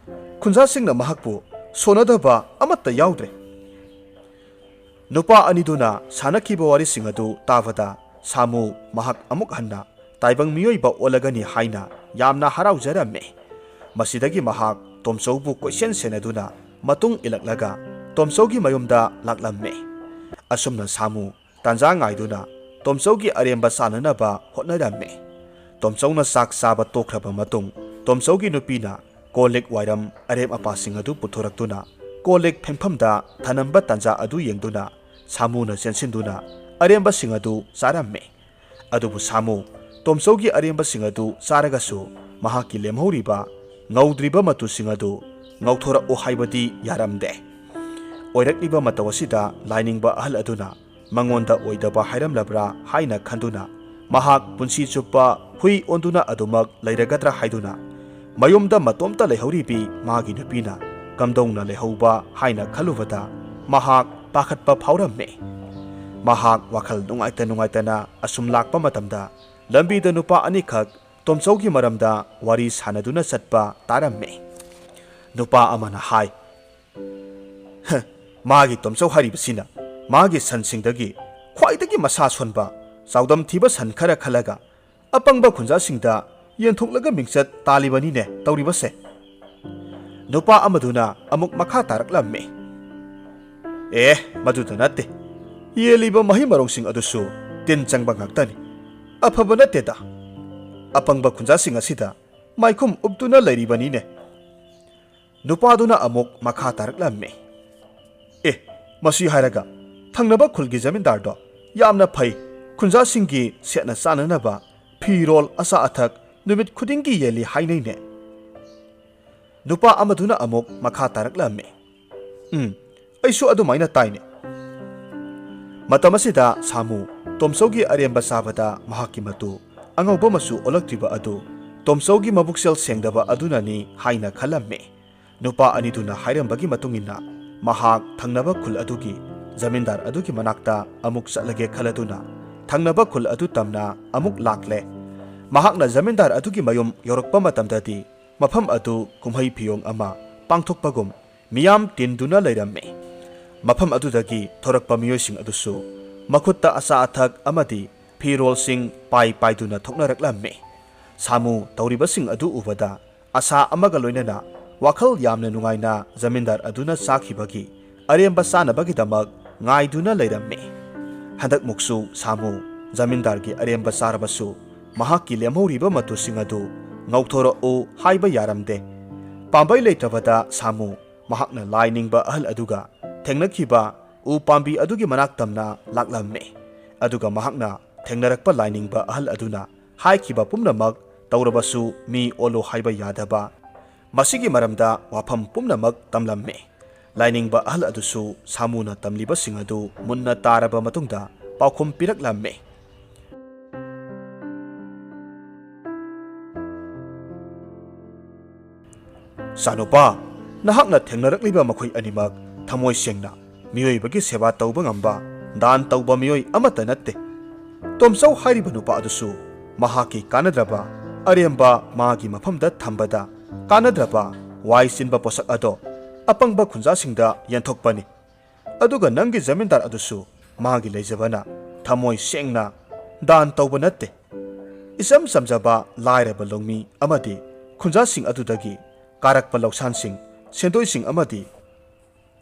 ꯈꯨꯟꯖꯥꯁꯤꯡꯅ ꯃꯍꯥꯛꯄꯨ ꯁꯣꯟꯅꯗꯕ ꯑꯃꯠꯇ ꯌꯥꯎꯗ꯭ꯔꯦ"꯫ ꯅꯨꯄꯥ ꯑꯅꯤꯗꯨꯅ ꯁꯥꯟꯅꯈꯤꯕ ꯋꯥꯔꯤꯁꯤꯡ ꯑꯗꯨ ꯇꯥꯕꯗ ꯁꯥꯃꯨ ꯃꯍꯥꯛ ꯑꯃꯨꯛ ꯍꯟꯅ ꯇꯥꯏꯕꯪ ꯃꯤꯑꯣꯏꯕ ꯑꯣꯜꯂꯒꯅꯤ ꯍꯥꯏꯅ ꯌꯥꯝꯅ ꯍꯔꯥꯎꯖꯔꯝꯃꯤ꯫ ꯃꯁꯤꯗꯒꯤ ꯃꯍꯥꯛ ꯇꯣꯝꯆꯧꯕꯨ ꯀꯣꯏꯁꯦꯟ ꯁꯦꯟꯅꯗꯨꯅ ꯃꯇꯨꯡ ꯏꯜꯂꯛꯂꯒ ꯇꯣꯝꯆꯧꯒꯤ ꯃꯌꯨꯝꯗ ꯂꯥꯛꯂꯝꯃꯤ꯫ ꯑꯁꯨꯝꯅ ꯁꯥꯃꯨ ꯇꯥꯟꯖꯥ ꯉꯥꯏꯗꯨꯅ ꯇꯣꯝꯆꯧꯒꯤ ꯑꯔꯦꯝꯕ ꯆꯥꯅꯅꯕ ꯍꯣꯠꯅꯔꯝꯃꯤ꯫ ꯇꯣꯝꯆꯧꯅ ꯆꯥꯛ ꯆꯥꯕ ꯇꯣꯛꯈ꯭ꯔꯕ ꯃꯇꯨꯡ, ꯇꯣꯝꯆꯧꯒꯤ ꯅꯨꯄꯤꯅ ꯀꯣꯜ ꯂꯤꯛ ꯋꯥꯏꯔꯝ ꯑꯔꯦꯝ ꯑꯄꯥꯁꯤꯡ ꯑꯗꯨ ꯄꯨꯊꯣꯔꯛꯇꯨꯅ ꯀꯣꯜ ꯂꯤꯛ ꯐꯦꯡꯐꯝꯗ ꯊꯅꯝꯕ ꯇꯥꯟꯖꯥ ꯑꯗꯨ ꯌꯦꯡꯗꯨꯅ ꯁꯥꯃꯨꯅ ꯆꯦꯟꯁꯤꯟꯗꯨꯅ ꯑꯔꯦꯝꯕꯁꯤꯡ ꯑꯗꯨ ꯆꯥꯔꯝꯃꯤ꯫ ꯑꯗꯨꯕꯨ ꯁꯥꯃꯨ ꯇꯣꯝꯆꯧꯒꯤ ꯑꯔꯦꯝꯕꯁꯤꯡ ꯑꯗꯨ ꯆꯥꯔꯒꯁꯨ ꯃꯍꯥꯛꯀꯤ ꯂꯦꯝꯍꯧꯔꯤꯕ ꯉꯧꯗ꯭ꯔꯤꯕ ꯃꯇꯨꯁꯤꯡ ꯑꯗꯨ ꯉꯧꯊꯣꯔꯛꯎ ꯍꯥꯏꯕꯗꯤ ꯌꯥꯔꯝꯗꯦ꯫ ꯑꯣꯏꯔꯛꯂꯤꯕ ꯃꯇꯧ ꯑꯁꯤꯗ ꯂꯥꯏꯅꯤꯡꯕ ꯑꯍꯜ ꯑꯗꯨꯅ ꯃꯉꯣꯟꯗ ꯑꯣꯏꯗꯕ ꯍꯥꯏꯔꯝꯂꯕ꯭ꯔꯥ ꯍꯥꯏꯅ ꯈꯟꯗꯨꯅ ꯃꯍꯥꯛ ꯄꯨꯟꯁꯤ ꯆꯨꯞꯄ ꯍꯨꯏ ꯑꯣꯟꯗꯨꯅ ꯑꯗꯨꯃꯛ ꯂꯩꯔꯒꯗ꯭ꯔꯥ ꯍꯥꯏꯗꯨꯅ ꯃꯌꯨꯝꯗ ꯃꯇꯣꯝꯇ ꯂꯩꯍꯧꯔꯤꯕꯤ ꯃꯥꯒꯤ ꯅꯨꯄꯤꯅ ꯀꯝꯗꯧꯅ ꯂꯩꯍꯧꯕ ꯍꯥꯏꯅ ꯈꯜꯂꯨꯕꯗ ꯃꯍꯥꯛ ꯄꯥꯈꯠꯄ ꯐꯥꯎꯔꯝꯃꯤ꯫ ꯃꯍꯥꯛ ꯋꯥꯈꯜ ꯅꯨꯡꯉꯥꯏꯇ ꯅꯨꯡꯉꯥꯏꯇꯅ ꯑꯁꯨꯝ ꯂꯥꯛꯄ ꯃꯇꯝꯗ ꯂꯝꯕꯤꯗ ꯅꯨꯄꯥ ꯑꯅꯤꯈꯛ ꯇꯣꯝꯆꯧꯒꯤ ꯃꯔꯝꯗ ꯋꯥꯔꯤ ꯁꯥꯟꯅꯗꯨꯅ ꯆꯠꯄ ꯇꯥꯔꯝꯃꯤ꯫ ꯅꯨꯄꯥ ꯑꯃꯅ ꯍꯥꯏ, "ꯍ, ꯃꯥꯒꯤ ꯇꯣꯝꯆꯧ ꯍꯥꯏꯔꯤꯕꯁꯤꯅ ꯃꯥꯒꯤ ꯁꯟꯁꯤꯡꯗꯒꯤ ꯈ꯭ꯋꯥꯏꯗꯒꯤ ꯃꯁꯥ ꯁꯣꯟꯕ, ꯆꯥꯎꯗꯝ ꯊꯤꯕ ꯁꯟ ꯈꯔ ꯈꯜꯂꯒ ꯑꯄꯪꯕ ꯈꯨꯟꯖꯥꯁꯤꯡꯗ ꯌꯦꯟꯊꯣꯛꯂꯒ ꯃꯤꯡꯆꯠ ꯇꯥꯜꯂꯤꯕꯅꯤꯅꯦ ꯇꯧꯔꯤꯕꯁꯦ"꯫ ꯅꯨꯄꯥ ꯑꯃꯗꯨꯅ ꯑꯃꯨꯛ ꯃꯈꯥ ꯇꯥꯔꯛꯂꯝꯃꯤ, "ꯑꯦ, ꯃꯗꯨꯗ ꯅꯠꯇꯦ꯫ ꯌꯦꯜꯂꯤꯕ ꯃꯍꯩ ꯃꯔꯣꯡꯁꯤꯡ ꯑꯗꯨꯁꯨ ꯇꯤꯟ ꯆꯪꯕ ꯉꯥꯛꯇꯅꯤ꯫ ꯑꯐꯕ ꯅꯠꯇꯦꯗ꯫ ꯑꯄꯪꯕ ꯈꯨꯟꯖꯥꯁꯤꯡ ꯑꯁꯤꯗ ꯃꯥꯏꯈꯨꯝ ꯎꯞꯇꯨꯅ ꯂꯩꯔꯤꯕꯅꯤꯅꯦ"꯫ ꯅꯨꯄꯥꯗꯨꯅ ꯑꯃꯨꯛ ꯃꯈꯥ ꯇꯥꯔꯛꯂꯝꯃꯤ, "ꯑꯦ, ꯃꯁꯤ ꯍꯥꯏꯔꯒ ꯊꯪꯅꯕ ꯈꯨꯜꯒꯤ ꯖꯃꯤꯟꯗꯥꯔꯗꯣ ꯌꯥꯝꯅ ꯐꯩ, ꯈꯨꯟꯖꯥꯁꯤꯡꯒꯤ ꯁꯦꯠꯅ ꯆꯥꯅꯅꯕ ꯐꯤꯔꯣꯜ, ꯑꯆꯥ ꯑꯊꯛ ꯅꯨꯃꯤꯠ ꯈꯨꯗꯤꯡꯒꯤ ꯌꯦꯜꯂꯤ ꯍꯥꯏꯅꯩꯅꯦ꯫ ꯅꯨꯄꯥ ꯑꯃꯗꯨꯅ ꯑꯃꯨꯛ ꯃꯈꯥ ꯇꯥꯔꯛꯂꯝꯃꯤ, "ꯎꯝ, ꯑꯩꯁꯨ ꯑꯗꯨꯃꯥꯏꯅ ꯇꯥꯏꯅꯦ꯫" ꯃꯇꯝ ꯑꯁꯤꯗ ꯁꯥꯃꯨ ꯇꯣꯝꯆꯧꯒꯤ ꯑꯔꯦꯝꯕ ꯆꯥꯕꯗ ꯃꯍꯥꯛꯀꯤ ꯃꯇꯨ ꯑꯉꯧꯕ ꯃꯆꯨ ꯑꯣꯜꯂꯛꯇ꯭ꯔꯤꯕ ꯑꯗꯨ ꯇꯣꯝꯆꯧꯒꯤ ꯃꯕꯨꯛꯆꯦꯜ ꯁꯦꯡꯗꯕ ꯑꯗꯨꯅꯅꯤ ꯍꯥꯏꯅ ꯈꯜꯂꯝꯃꯤ꯫ ꯅꯨꯄꯥ ꯑꯅꯤꯗꯨꯅ ꯍꯥꯏꯔꯝꯕꯒꯤ ꯃꯇꯨꯡ ꯏꯟꯅ ꯃꯍꯥꯛ ꯊꯪꯅꯕ ꯈꯨꯜ ꯑꯗꯨꯒꯤ ꯖꯃꯤꯟꯗꯥꯔ ꯑꯗꯨꯒꯤ ꯃꯅꯥꯛꯇ ꯑꯃꯨꯛ ꯆꯠꯂꯒꯦ ꯈꯜꯂꯗꯨꯅ ꯊꯪꯅꯕ ꯈꯨꯜ ꯑꯗꯨ ꯇꯝꯅ ꯑꯃꯨꯛ ꯂꯥꯛꯂꯦ꯫ ꯃꯍꯥꯛꯅ ꯖꯃꯤꯟꯗꯥꯔ ꯑꯗꯨꯒꯤ ꯃꯌꯨꯝ ꯌꯧꯔꯛꯄ ꯃꯇꯝꯗꯗꯤ ꯃꯐꯝ ꯑꯗꯨ ꯀꯨꯝꯍꯩ ꯐꯤꯌꯣꯡ ꯑꯃ ꯄꯥꯡꯊꯣꯛꯄꯒꯨꯝ ꯃꯤꯌꯥꯝ ꯇꯤꯟꯗꯨꯅ ꯂꯩꯔꯝꯃꯤ꯫ ꯃꯐꯝ ꯑꯗꯨꯗꯒꯤ ꯊꯣꯔꯛꯄ ꯃꯤꯑꯣꯏꯁꯤꯡ ꯑꯗꯨꯁꯨ ꯃꯈꯨꯠꯇ ꯑꯆꯥ ꯑꯊꯛ ꯑꯃꯗꯤ ꯐꯤꯔꯣꯜꯁꯤꯡ ꯄꯥꯏ ꯄꯥꯏꯗꯨꯅ ꯊꯣꯛꯅꯔꯛꯂꯝꯃꯤ꯫ ꯁꯥꯃꯨ ꯇꯧꯔꯤꯕꯁꯤꯡ ꯑꯗꯨ ꯎꯕꯗ ꯑꯁꯥ ꯑꯃꯒ ꯂꯣꯏꯅꯅ ꯋꯥꯈꯜ ꯌꯥꯝꯅ ꯅꯨꯡꯉꯥꯏꯅ ꯖꯃꯤꯟꯗꯥꯔ ꯑꯗꯨꯅ ꯆꯥꯈꯤꯕꯒꯤ ꯑꯔꯦꯝꯕ ꯆꯥꯅꯕꯒꯤꯗꯃꯛ ꯉꯥꯏꯗꯨꯅ ꯂꯩꯔꯝꯃꯤ꯫ ꯍꯟꯗꯛꯃꯨꯛꯁꯨ ꯁꯥꯃꯨ ꯖꯃꯤꯟꯗꯥꯔꯒꯤ ꯑꯔꯦꯝꯕ ꯆꯥꯔꯕꯁꯨ ꯃꯍꯥꯛꯀꯤ ꯂꯦꯝꯍꯧꯔꯤꯕ ꯃꯇꯨꯁꯤꯡ ꯑꯗꯨ ꯉꯧꯊꯣꯔꯛꯎ ꯍꯥꯏꯕ ꯌꯥꯔꯝꯗꯦ꯫ ꯄꯥꯝꯕꯩ ꯂꯩꯇ꯭ꯔꯕꯗ ꯁꯥꯃꯨ ꯃꯍꯥꯛꯅ ꯂꯥꯏ ꯅꯤꯡꯕ ꯑꯍꯜ ꯑꯗꯨꯒ ꯊꯦꯡꯅꯈꯤꯕ ꯎ ꯄꯥꯝꯕꯤ ꯑꯗꯨꯒꯤ ꯃꯅꯥꯛ ꯇꯝꯅ ꯂꯥꯛꯂꯝꯃꯤ꯫ ꯑꯗꯨꯒ ꯃꯍꯥꯛꯅ ꯊꯦꯡꯅꯔꯛꯄ ꯂꯥꯏꯅꯤꯡꯕ ꯑꯍꯜ ꯑꯗꯨꯅ ꯍꯥꯏꯈꯤꯕ ꯄꯨꯝꯅꯃꯛ ꯇꯧꯔꯕꯁꯨ ꯃꯤ ꯑꯣꯜꯂꯨ ꯍꯥꯏꯕ ꯌꯥꯗꯕ, ꯃꯁꯤꯒꯤ ꯃꯔꯝꯗ ꯋꯥꯐꯝ ꯄꯨꯝꯅꯃꯛ ꯇꯝꯂꯝꯃꯤ꯫ ꯂꯥꯏꯅꯤꯡꯕ ꯑꯍꯜ ꯑꯗꯨꯁꯨ ꯁꯥꯃꯨꯅ ꯇꯝꯂꯤꯕꯁꯤꯡ ꯑꯗꯨ ꯃꯨꯟꯅ ꯇꯥꯔꯕ ꯃꯇꯨꯡꯗ ꯄꯥꯎꯈꯨꯝ ꯄꯤꯔꯛꯂꯝꯃꯤ꯫ "ꯏꯆꯥꯅꯨꯄꯥ, ꯅꯍꯥꯛꯅ ꯊꯦꯡꯅꯔꯛꯂꯤꯕ ꯃꯈꯣꯏ ꯑꯅꯤꯃꯛ ꯊꯃꯣꯏ ꯁꯦꯡꯅ ꯃꯤꯑꯣꯏꯕꯒꯤ ꯁꯦꯕꯥ ꯇꯧꯕ ꯉꯝꯕ, ꯗꯥꯟ ꯇꯧꯕ ꯃꯤꯑꯣꯏ ꯑꯃꯠꯇ ꯅꯠꯇꯦ꯫ ꯇꯣꯝꯆꯧ ꯍꯥꯏꯔꯤꯕ ꯅꯨꯄꯥ ꯑꯗꯨꯁꯨ ꯃꯍꯥꯛꯀꯤ ꯀꯥꯟꯅꯗ꯭ꯔꯕ ꯑꯔꯦꯝꯕ ꯃꯥꯒꯤ ꯃꯐꯝꯗ ꯊꯝꯕꯗ ꯀꯥꯟꯅꯗ꯭ꯔꯕ ꯋꯥꯏ ꯆꯤꯟꯕ ꯄꯣꯠꯁꯛ ꯑꯗꯣ ꯑꯄꯪꯕ ꯈꯨꯟꯖꯥꯁꯤꯡꯗ ꯌꯦꯟꯊꯣꯛꯄꯅꯤ꯫ ꯑꯗꯨꯒ ꯅꯪꯒꯤ ꯖꯃꯤꯟꯗꯥꯔ ꯑꯗꯨꯁꯨ ꯃꯥꯒꯤ ꯂꯩꯖꯕꯅ ꯊꯃꯣꯏ ꯁꯦꯡꯅ ꯗꯥꯟ ꯇꯧꯕ ꯅꯠꯇꯦ꯫ ꯏꯆꯝ ꯆꯝꯖꯕ ꯂꯥꯏꯔꯕ ꯂꯧꯃꯤ ꯑꯃꯗꯤ ꯈꯨꯟꯖꯥꯁꯤꯡ ꯑꯗꯨꯗꯒꯤ ꯀꯥꯔꯛꯄ ꯂꯧꯁꯥꯟꯁꯤꯡ, ꯁꯦꯟꯗꯣꯏꯁꯤꯡ ꯑꯃꯗꯤ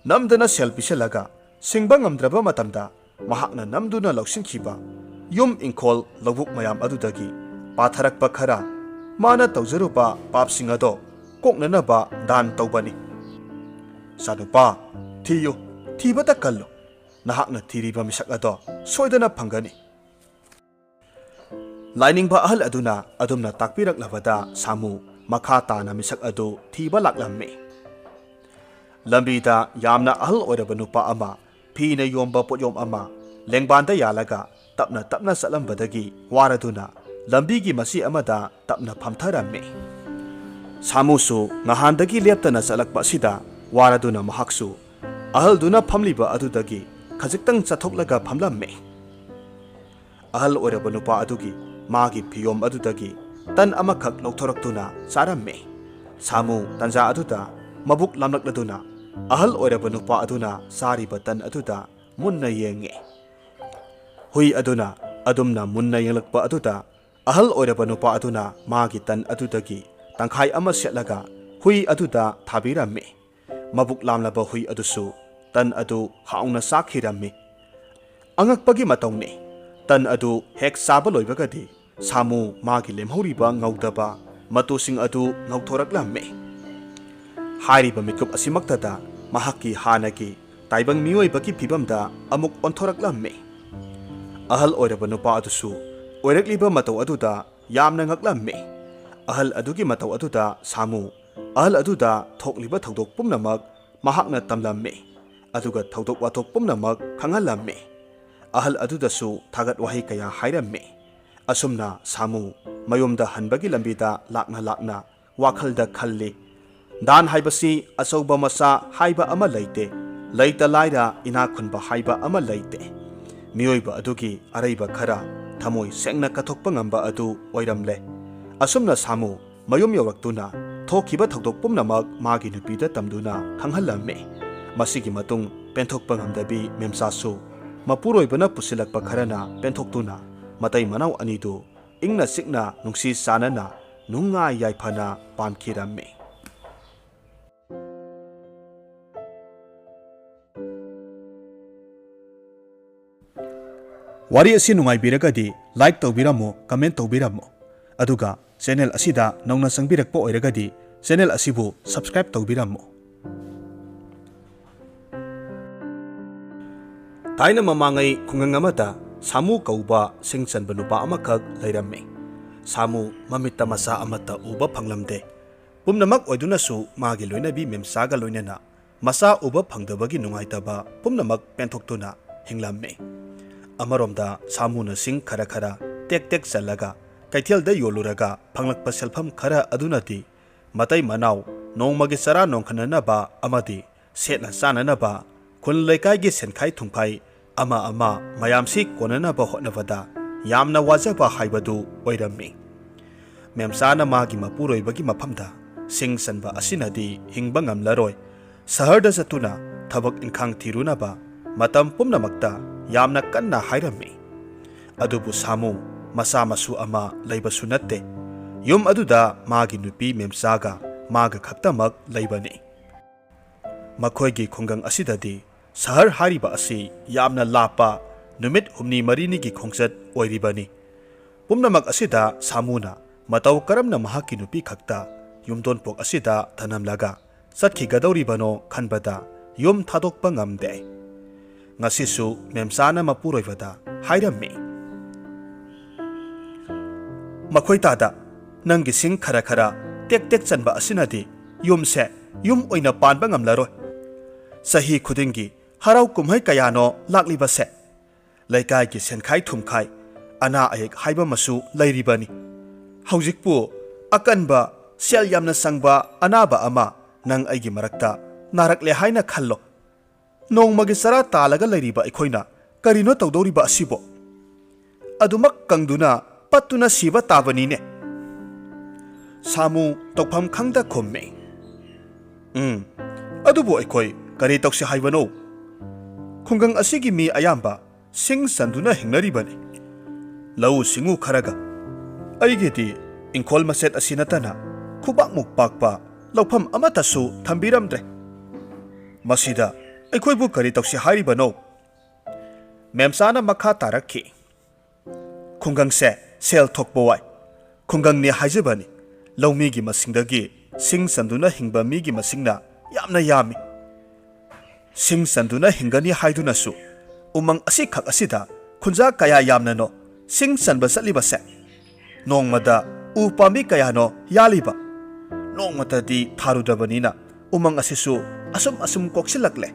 ꯅꯝꯗꯅ ꯁꯦꯜ ꯄꯤꯁꯜꯂꯒ ꯁꯤꯡꯕ ꯉꯝꯗ꯭ꯔꯕ ꯃꯇꯝꯗ ꯃꯍꯥꯛꯅ ꯅꯝꯗꯨꯅ ꯂꯧꯁꯤꯟꯈꯤꯕ ꯌꯨꯝ, ꯏꯪꯈꯣꯜ, ꯂꯧꯕꯨꯛ ꯃꯌꯥꯝ ꯑꯗꯨꯗꯒꯤ ꯄꯥꯊꯔꯛꯄ ꯈꯔ ꯃꯥꯅ ꯇꯧꯖꯔꯨꯕ ꯄꯥꯞꯁꯤꯡ ꯑꯗꯣ ꯀꯣꯛꯅꯅꯕ ꯗꯥꯟ ꯇꯧꯕꯅꯤ꯫ ꯏꯆꯥꯅꯨꯄꯥ, ꯊꯤꯌꯨ, ꯊꯤꯕꯇ ꯀꯜꯂꯨ꯫ ꯅꯍꯥꯛꯅ ꯊꯤꯔꯤꯕ ꯃꯤꯁꯛ ꯑꯗꯣ ꯁꯣꯏꯗꯅ ꯐꯪꯒꯅꯤ꯫" ꯂꯥꯏꯅꯤꯡꯕ ꯑꯍꯜ ꯑꯗꯨꯅ ꯑꯗꯨꯝꯅ ꯇꯥꯛꯄꯤꯔꯛꯂꯕꯗ ꯁꯥꯃꯨ ꯃꯈꯥ ꯇꯥꯅ ꯃꯤꯁꯛ ꯑꯗꯨ ꯊꯤꯕ ꯂꯥꯛꯂꯝꯃꯤ꯫ ꯂꯝꯕꯤꯗ ꯌꯥꯝꯅ ꯑꯍꯜ ꯑꯣꯏꯔꯕ ꯅꯨꯄꯥ ꯑꯃ ꯐꯤꯅ ꯌꯣꯝꯕ ꯄꯣꯠꯌꯣꯝ ꯑꯃ ꯂꯦꯡꯕꯥꯟꯗ ꯌꯥꯜꯂꯒ ꯇꯞꯅ ꯇꯞꯅ ꯆꯠꯂꯝꯕꯗꯒꯤ ꯋꯥꯔꯗꯨꯅ ꯂꯝꯕꯤꯒꯤ ꯃꯆꯤ ꯑꯃꯗ ꯇꯞꯅ ꯐꯝꯊꯔꯝꯃꯤ꯫ ꯁꯥꯃꯨꯁꯨ ꯉꯍꯥꯟꯗꯒꯤ ꯂꯦꯞꯇꯅ ꯆꯠꯂꯛꯄ ꯑꯁꯤꯗ ꯋꯥꯔꯗꯨꯅ ꯃꯍꯥꯛꯁꯨ ꯑꯍꯜꯗꯨꯅ ꯐꯝꯂꯤꯕ ꯑꯗꯨꯗꯒꯤ ꯈꯖꯤꯛꯇꯪ ꯆꯠꯊꯣꯛꯂꯒ ꯐꯝꯂꯝꯃꯤ꯫ ꯑꯍꯜ ꯑꯣꯏꯔꯕ ꯅꯨꯄꯥ ꯑꯗꯨꯒꯤ ꯃꯥꯒꯤ ꯐꯤꯌꯣꯝ ꯑꯗꯨꯗꯒꯤ ꯇꯟ ꯑꯃꯈꯛ ꯂꯧꯊꯣꯔꯛꯇꯨꯅ ꯆꯥꯔꯝꯃꯤ꯫ ꯁꯥꯃꯨ ꯇꯟꯖꯥ ꯑꯗꯨꯗ ꯃꯕꯨꯛ ꯂꯥꯝꯂꯛꯂꯗꯨꯅ ꯑꯍꯜ ꯑꯣꯏꯔꯕ ꯅꯨꯄꯥ ꯑꯗꯨꯅ ꯆꯥꯔꯤꯕ ꯇꯟ ꯑꯗꯨꯗ ꯃꯨꯟꯅ ꯌꯦꯡꯉꯤ꯫ ꯍꯨꯏ ꯑꯗꯨꯅ ꯑꯗꯨꯝꯅ ꯃꯨꯟꯅ ꯌꯦꯡꯂꯛꯄ ꯑꯗꯨꯗ ꯑꯍꯜ ꯑꯣꯏꯔꯕ ꯅꯨꯄꯥ ꯑꯗꯨꯅ ꯃꯥꯒꯤ ꯇꯟ ꯑꯗꯨꯗꯒꯤ ꯇꯪꯈꯥꯏ ꯑꯃ ꯁꯦꯠꯂꯒ ꯍꯨꯏ ꯑꯗꯨꯗ ꯊꯥꯕꯤꯔꯝꯃꯤ꯫ ꯃꯕꯨꯛ ꯂꯥꯝꯂꯕ ꯍꯨꯏ ꯑꯗꯨꯁꯨ ꯇꯟ ꯑꯗꯨ ꯍꯥꯎꯅ ꯆꯥꯈꯤꯔꯝꯃꯤ꯫ ꯑꯉꯛꯄꯒꯤ ꯃꯇꯧꯅꯤ, ꯇꯟ ꯑꯗꯨ ꯍꯦꯛ ꯆꯥꯕ ꯂꯣꯏꯕꯒꯗꯤ ꯁꯥꯃꯨ ꯃꯥꯒꯤ ꯂꯦꯝꯍꯧꯔꯤꯕ ꯉꯧꯗꯕ ꯃꯇꯨꯁꯤꯡ ꯑꯗꯨ ꯉꯧꯊꯣꯔꯛꯂꯝꯃꯤ꯫ ꯍꯥꯏꯔꯤꯕ ꯃꯤꯀꯨꯞ ꯑꯁꯤꯃꯛꯇꯗ ꯃꯍꯥꯛꯀꯤ ꯍꯥꯟꯅꯒꯤ ꯇꯥꯏꯕꯪ ꯃꯤꯑꯣꯏꯕꯒꯤ ꯐꯤꯕꯝꯗ ꯑꯃꯨꯛ ꯑꯣꯟꯊꯣꯔꯛꯂꯝꯃꯤ꯫ ꯑꯍꯜ ꯑꯣꯏꯔꯕ ꯅꯨꯄꯥ ꯑꯗꯨꯁꯨ ꯑꯣꯏꯔꯛꯂꯤꯕ ꯃꯇꯧ ꯑꯗꯨꯗ ꯌꯥꯝꯅ ꯉꯛꯂꯝꯃꯤ꯫ ꯑꯍꯜ ꯑꯗꯨꯒꯤ ꯃꯇꯧ ꯑꯗꯨꯗ ꯁꯥꯃꯨ ꯑꯍꯜ ꯑꯗꯨꯗ ꯊꯣꯛꯂꯤꯕ ꯊꯧꯗꯣꯛ ꯄꯨꯝꯅꯃꯛ ꯃꯍꯥꯛꯅ ꯇꯝꯂꯝꯃꯤ, ꯑꯗꯨꯒ ꯊꯧꯗꯣꯛ ꯋꯥꯊꯣꯛ ꯄꯨꯝꯅꯃꯛ ꯈꯪꯍꯜꯂꯝꯃꯤ꯫ ꯑꯍꯜ ꯑꯗꯨꯗꯁꯨ ꯊꯥꯒꯠ ꯋꯥꯍꯩ ꯀꯌꯥ ꯍꯥꯏꯔꯝꯃꯤ꯫ ꯑꯁꯨꯝꯅ ꯁꯥꯃꯨ ꯃꯌꯨꯝꯗ ꯍꯟꯕꯒꯤ ꯂꯝꯕꯤꯗ ꯂꯥꯛꯅ ꯂꯥꯛꯅ ꯋꯥꯈꯜꯗ ꯈꯜꯂꯤ, ꯗꯥꯟ ꯍꯥꯏꯕꯁꯤ ꯑꯆꯧꯕ ꯃꯆꯥ ꯍꯥꯏꯕ ꯑꯃ ꯂꯩꯇꯦ, ꯂꯩꯇ ꯂꯥꯏꯔ ꯏꯅꯥꯛ ꯈꯨꯟꯕ ꯍꯥꯏꯕ ꯑꯃ ꯂꯩꯇꯦ꯫ ꯃꯤꯑꯣꯏꯕ ꯑꯗꯨꯒꯤ ꯑꯔꯩꯕ ꯈꯔ ꯊꯃꯣꯏ ꯁꯦꯡꯅ ꯀꯠꯊꯣꯛꯄ ꯉꯝꯕ ꯑꯗꯨ ꯑꯣꯏꯔꯝꯂꯦ꯫ ꯑꯁꯨꯝꯅ ꯁꯥꯃꯨ ꯃꯌꯨꯝ ꯌꯧꯔꯛꯇꯨꯅ ꯊꯣꯛꯈꯤꯕ ꯊꯧꯗꯣꯛ ꯄꯨꯝꯅꯃꯛ ꯃꯥꯒꯤ ꯅꯨꯄꯤꯗ ꯇꯝꯗꯨꯅ ꯈꯪꯍꯜꯂꯝꯃꯤ꯫ ꯃꯁꯤꯒꯤ ꯃꯇꯨꯡ ꯄꯦꯟꯊꯣꯛꯄ ꯉꯝꯗꯕꯤ ꯃꯦꯝꯆꯥꯁꯨ ꯃꯄꯨꯔꯣꯏꯕꯅ ꯄꯨꯁꯤꯜꯂꯛꯄ ꯈꯔꯅ ꯄꯦꯟꯊꯣꯛꯇꯨꯅ ꯃꯇꯩ ꯃꯅꯥꯎ ꯑꯅꯤꯗꯨ ꯏꯪꯅ ꯆꯤꯛꯅ ꯅꯨꯡꯁꯤ ꯆꯥꯟꯅꯅ ꯅꯨꯡꯉꯥꯏ ꯌꯥꯏꯐꯅ ꯄꯥꯟꯈꯤꯔꯝꯃꯤ꯫ ꯋꯥꯔꯤ ꯑꯁꯤ ꯅꯨꯡꯉꯥꯏꯕꯤꯔꯒꯗꯤ like ꯇꯧꯕꯤꯔꯝꯃꯨ, comment ꯇꯧꯕꯤꯔꯝꯃꯨ, ꯑꯗꯨꯒ channel ꯑꯁꯤꯗ ꯅꯧꯅ ꯆꯪꯕꯤꯔꯛꯄ ꯑꯣꯏꯔꯒꯗꯤ channel ꯑꯁꯤꯕꯨ subscribe ꯇꯧꯕꯤꯔꯝꯃꯨ꯫ ꯊꯥꯏꯅ ꯃꯃꯥꯡꯉꯩ ꯈꯨꯡꯒꯪ ꯑꯃꯗ ꯁꯥꯃꯨ ꯀꯧꯕ ꯁꯤꯡ ꯆꯟꯕ ꯅꯨꯄꯥ ꯑꯃꯈꯛ ꯂꯩꯔꯝꯃꯤ꯫ ꯁꯥꯃꯨ ꯃꯃꯤꯠꯇ ꯃꯆꯥ ꯑꯃꯠꯇ ꯎꯕ ꯐꯪꯂꯝꯗꯦ꯫ ꯄꯨꯝꯅꯃꯛ ꯑꯣꯏꯗꯨꯅꯁꯨ ꯃꯥꯒꯤ ꯂꯣꯏꯅꯕꯤ ꯃꯦꯝꯆꯥꯒ ꯂꯣꯏꯅꯅ ꯃꯆꯥ ꯎꯕ ꯐꯪꯗꯕꯒꯤ ꯅꯨꯡꯉꯥꯏꯇꯕ ꯄꯨꯝꯅꯃꯛ ꯄꯦꯟꯊꯣꯛꯇꯨꯅ ꯍꯤꯡꯂꯝꯃꯤ꯫ ꯑꯃꯔꯣꯝꯗ ꯁꯥꯃꯨꯅ ꯁꯤꯡ ꯈꯔ ꯈꯔ ꯇꯦꯛ ꯇꯦꯛ ꯆꯜꯂꯒ ꯀꯩꯊꯦꯜꯗ ꯌꯣꯜꯂꯨꯔꯒ ꯐꯪꯂꯛꯄ ꯁꯦꯜꯐꯝ ꯈꯔ ꯑꯗꯨꯅꯗꯤ ꯃꯇꯩ ꯃꯅꯥꯎ ꯅꯣꯡꯃꯒꯤ ꯆꯔꯥ ꯅꯣꯡꯈꯟꯅꯅꯕ ꯑꯃꯗꯤ ꯁꯦꯠꯅ ꯆꯥꯅꯅꯕ ꯈꯨꯜ ꯂꯩꯀꯥꯏꯒꯤ ꯁꯦꯟꯈꯥꯏ ꯊꯨꯝꯈꯥꯏ ꯑꯃ ꯑꯃ ꯃꯌꯥꯝꯁꯤ ꯀꯣꯟꯅꯅꯕ ꯍꯣꯠꯅꯕꯗ ꯌꯥꯝꯅ ꯋꯥꯖꯕ ꯍꯥꯏꯕꯗꯨ ꯑꯣꯏꯔꯝꯃꯤ꯫ ꯃꯦꯝꯆꯥꯅ ꯃꯥꯒꯤ ꯃꯄꯨꯔꯣꯏꯕꯒꯤ ꯃꯐꯝꯗ ꯁꯤꯡ ꯆꯟꯕ ꯑꯁꯤꯅꯗꯤ ꯍꯤꯡꯕ ꯉꯝꯂꯔꯣꯏ, ꯁꯍꯔꯗ ꯆꯠꯇꯨꯅ ꯊꯕꯛ ꯏꯪꯈꯥꯡ ꯊꯤꯔꯨꯅꯕ ꯃꯇꯝ ꯄꯨꯝꯅꯃꯛꯇ ꯌꯥꯝꯅ ꯀꯟꯅ ꯍꯥꯏꯔꯝꯃꯤ꯫ ꯑꯗꯨꯕꯨ ꯁꯥꯃꯨ ꯃꯆꯥ ꯃꯁꯨ ꯑꯃ ꯂꯩꯕꯁꯨ ꯅꯠꯇꯦ꯫ ꯌꯨꯝ ꯑꯗꯨꯗ ꯃꯥꯒꯤ ꯅꯨꯄꯤ ꯃꯦꯝꯆꯥꯒ ꯃꯥꯒ ꯈꯛꯇꯃꯛ ꯂꯩꯕꯅꯤ꯫ ꯃꯈꯣꯏꯒꯤ ꯈꯨꯡꯒꯪ ꯑꯁꯤꯗꯗꯤ ꯁꯍꯔ ꯍꯥꯏꯔꯤꯕ ꯑꯁꯤ ꯌꯥꯝꯅ ꯂꯥꯞꯄ ꯅꯨꯃꯤꯠ ꯍꯨꯝꯅꯤ ꯃꯔꯤꯅꯤꯒꯤ ꯈꯣꯡꯆꯠ ꯑꯣꯏꯔꯤꯕꯅꯤ꯫ ꯄꯨꯝꯅꯃꯛ ꯑꯁꯤꯗ ꯁꯥꯃꯨꯅ ꯃꯇꯧ ꯀꯔꯝꯅ ꯃꯍꯥꯛꯀꯤ ꯅꯨꯄꯤ ꯈꯛꯇ ꯌꯨꯝꯗꯣꯟꯄꯣꯛ ꯑꯁꯤꯗ ꯊꯅꯝꯂꯒ ꯆꯠꯈꯤꯒꯗꯧꯔꯤꯕꯅꯣ ꯈꯟꯕꯗ ꯌꯨꯝ ꯊꯥꯗꯣꯛꯄ ꯉꯝꯗꯦ꯫ ꯉꯁꯤꯁꯨ ꯃꯦꯝꯆꯥꯅ ꯃꯄꯨꯔꯣꯏꯕꯗ ꯍꯥꯏꯔꯝꯃꯤ, "ꯃꯈꯣꯏ ꯇꯥꯗ, ꯅꯪꯒꯤ ꯁꯤꯡ ꯈꯔ ꯈꯔ ꯇꯦꯛ ꯇꯦꯛ ꯆꯟꯕ ꯑꯁꯤꯅꯗꯤ ꯌꯨꯝꯁꯦ ꯌꯨꯝ ꯑꯣꯏꯅ ꯄꯥꯟꯕ ꯉꯝꯂꯔꯣꯏ꯫ ꯆꯍꯤ ꯈꯨꯗꯤꯡꯒꯤ ꯍꯔꯥꯎ ꯀꯨꯝꯍꯩ ꯀꯌꯥꯅꯣ ꯂꯥꯛꯂꯤꯕꯁꯦ꯫ ꯂꯩꯀꯥꯏꯒꯤ ꯁꯦꯟꯈꯥꯏ ꯊꯨꯝꯈꯥꯏ, ꯑꯅꯥ ꯑꯌꯦꯛ ꯍꯥꯏꯕ ꯑꯃꯁꯨ ꯂꯩꯔꯤꯕꯅꯤ꯫ ꯍꯧꯖꯤꯛꯄꯨ ꯑꯀꯟꯕ, ꯁꯦꯜ ꯌꯥꯝꯅ ꯆꯪꯕ ꯑꯅꯥꯕ ꯑꯃ ꯅꯪ ꯑꯩꯒꯤ ꯃꯔꯛꯇ ꯅꯥꯔꯛꯂꯦ ꯍꯥꯏꯅ ꯈꯜꯂꯣ꯫ ꯅꯣꯡꯃꯒꯤ ꯆꯔꯥ ꯇꯥꯜꯂꯒ ꯂꯩꯔꯤꯕ ꯑꯩꯈꯣꯏꯅ ꯀꯔꯤꯅꯣ ꯇꯧꯗꯧꯔꯤꯕ ꯑꯁꯤꯕꯣ? ꯑꯗꯨꯃꯛ ꯀꯪꯗꯨꯅ ꯄꯠꯇꯨꯅ ꯁꯤꯕ ꯇꯥꯕꯅꯤꯅꯦ꯫" ꯁꯥꯃꯨ ꯇꯧꯐꯝ ꯈꯪꯗ ꯈꯨꯝꯃꯤ, "ꯎꯝ, ꯑꯗꯨꯕꯨ ꯑꯩꯈꯣꯏ ꯀꯔꯤ ꯇꯧꯁꯤ ꯍꯥꯏꯕꯅꯣ? ꯈꯨꯡꯒꯪ ꯑꯁꯤꯒꯤ ꯃꯤ ꯑꯌꯥꯝꯕ ꯁꯤꯡ ꯆꯟꯗꯨꯅ ꯍꯤꯡꯅꯔꯤꯕꯅꯤ꯫ ꯂꯧꯎ ꯁꯤꯡꯎ ꯈꯔꯒ꯫ ꯑꯩꯒꯤꯗꯤ ꯏꯪꯈꯣꯜ ꯃꯆꯦꯠ ꯑꯁꯤ ꯅꯠꯇꯅ ꯈꯨꯕꯥꯛꯃꯨꯛ ꯄꯥꯛꯄ ꯂꯧꯐꯝ ꯑꯃꯠꯇꯁꯨ ꯊꯝꯕꯤꯔꯝꯗ꯭ꯔꯦ꯫ ꯃꯁꯤꯗ ꯑꯩꯈꯣꯏꯕꯨ ꯀꯔꯤ ꯇꯧꯁꯤ ꯍꯥꯏꯔꯤꯕꯅꯣ?" ꯃꯦꯝꯆꯥꯅ ꯃꯈꯥ ꯇꯥꯔꯛꯈꯤ, "ꯈꯨꯡꯒꯪꯁꯦ ꯁꯦꯜ ꯊꯣꯛꯄ ꯋꯥꯏ꯫ ꯈꯨꯡꯒꯪꯅꯤ ꯍꯥꯏꯖꯕꯅꯤ, ꯂꯧꯃꯤꯒꯤ ꯃꯁꯤꯡꯗꯒꯤ ꯁꯤꯡ ꯆꯟꯗꯨꯅ ꯍꯤꯡꯕ ꯃꯤꯒꯤ ꯃꯁꯤꯡꯅ ꯌꯥꯝꯅ ꯌꯥꯝꯃꯤ꯫ ꯁꯤꯡ ꯆꯟꯗꯨꯅ ꯍꯤꯡꯒꯅꯤ ꯍꯥꯏꯗꯨꯅꯁꯨ ꯎꯃꯪ ꯑꯁꯤꯈꯛ ꯑꯁꯤꯗ ꯈꯨꯟꯖꯥ ꯀꯌꯥ ꯌꯥꯝꯅꯅꯣ ꯁꯤꯡ ꯆꯟꯕ ꯆꯠꯂꯤꯕꯁꯦ? ꯅꯣꯡꯃꯗ ꯎ ꯄꯥꯝꯕꯤ ꯀꯌꯥꯅꯣ ꯌꯥꯜꯂꯤꯕ? ꯅꯣꯡꯃꯇꯗꯤ ꯊꯥꯔꯨꯗꯕꯅꯤꯅ ꯎꯃꯪ ꯑꯁꯤꯁꯨ ꯑꯁꯨꯝ ꯑꯁꯨꯝ ꯀꯣꯛꯁꯤꯜꯂꯛꯂꯦ꯫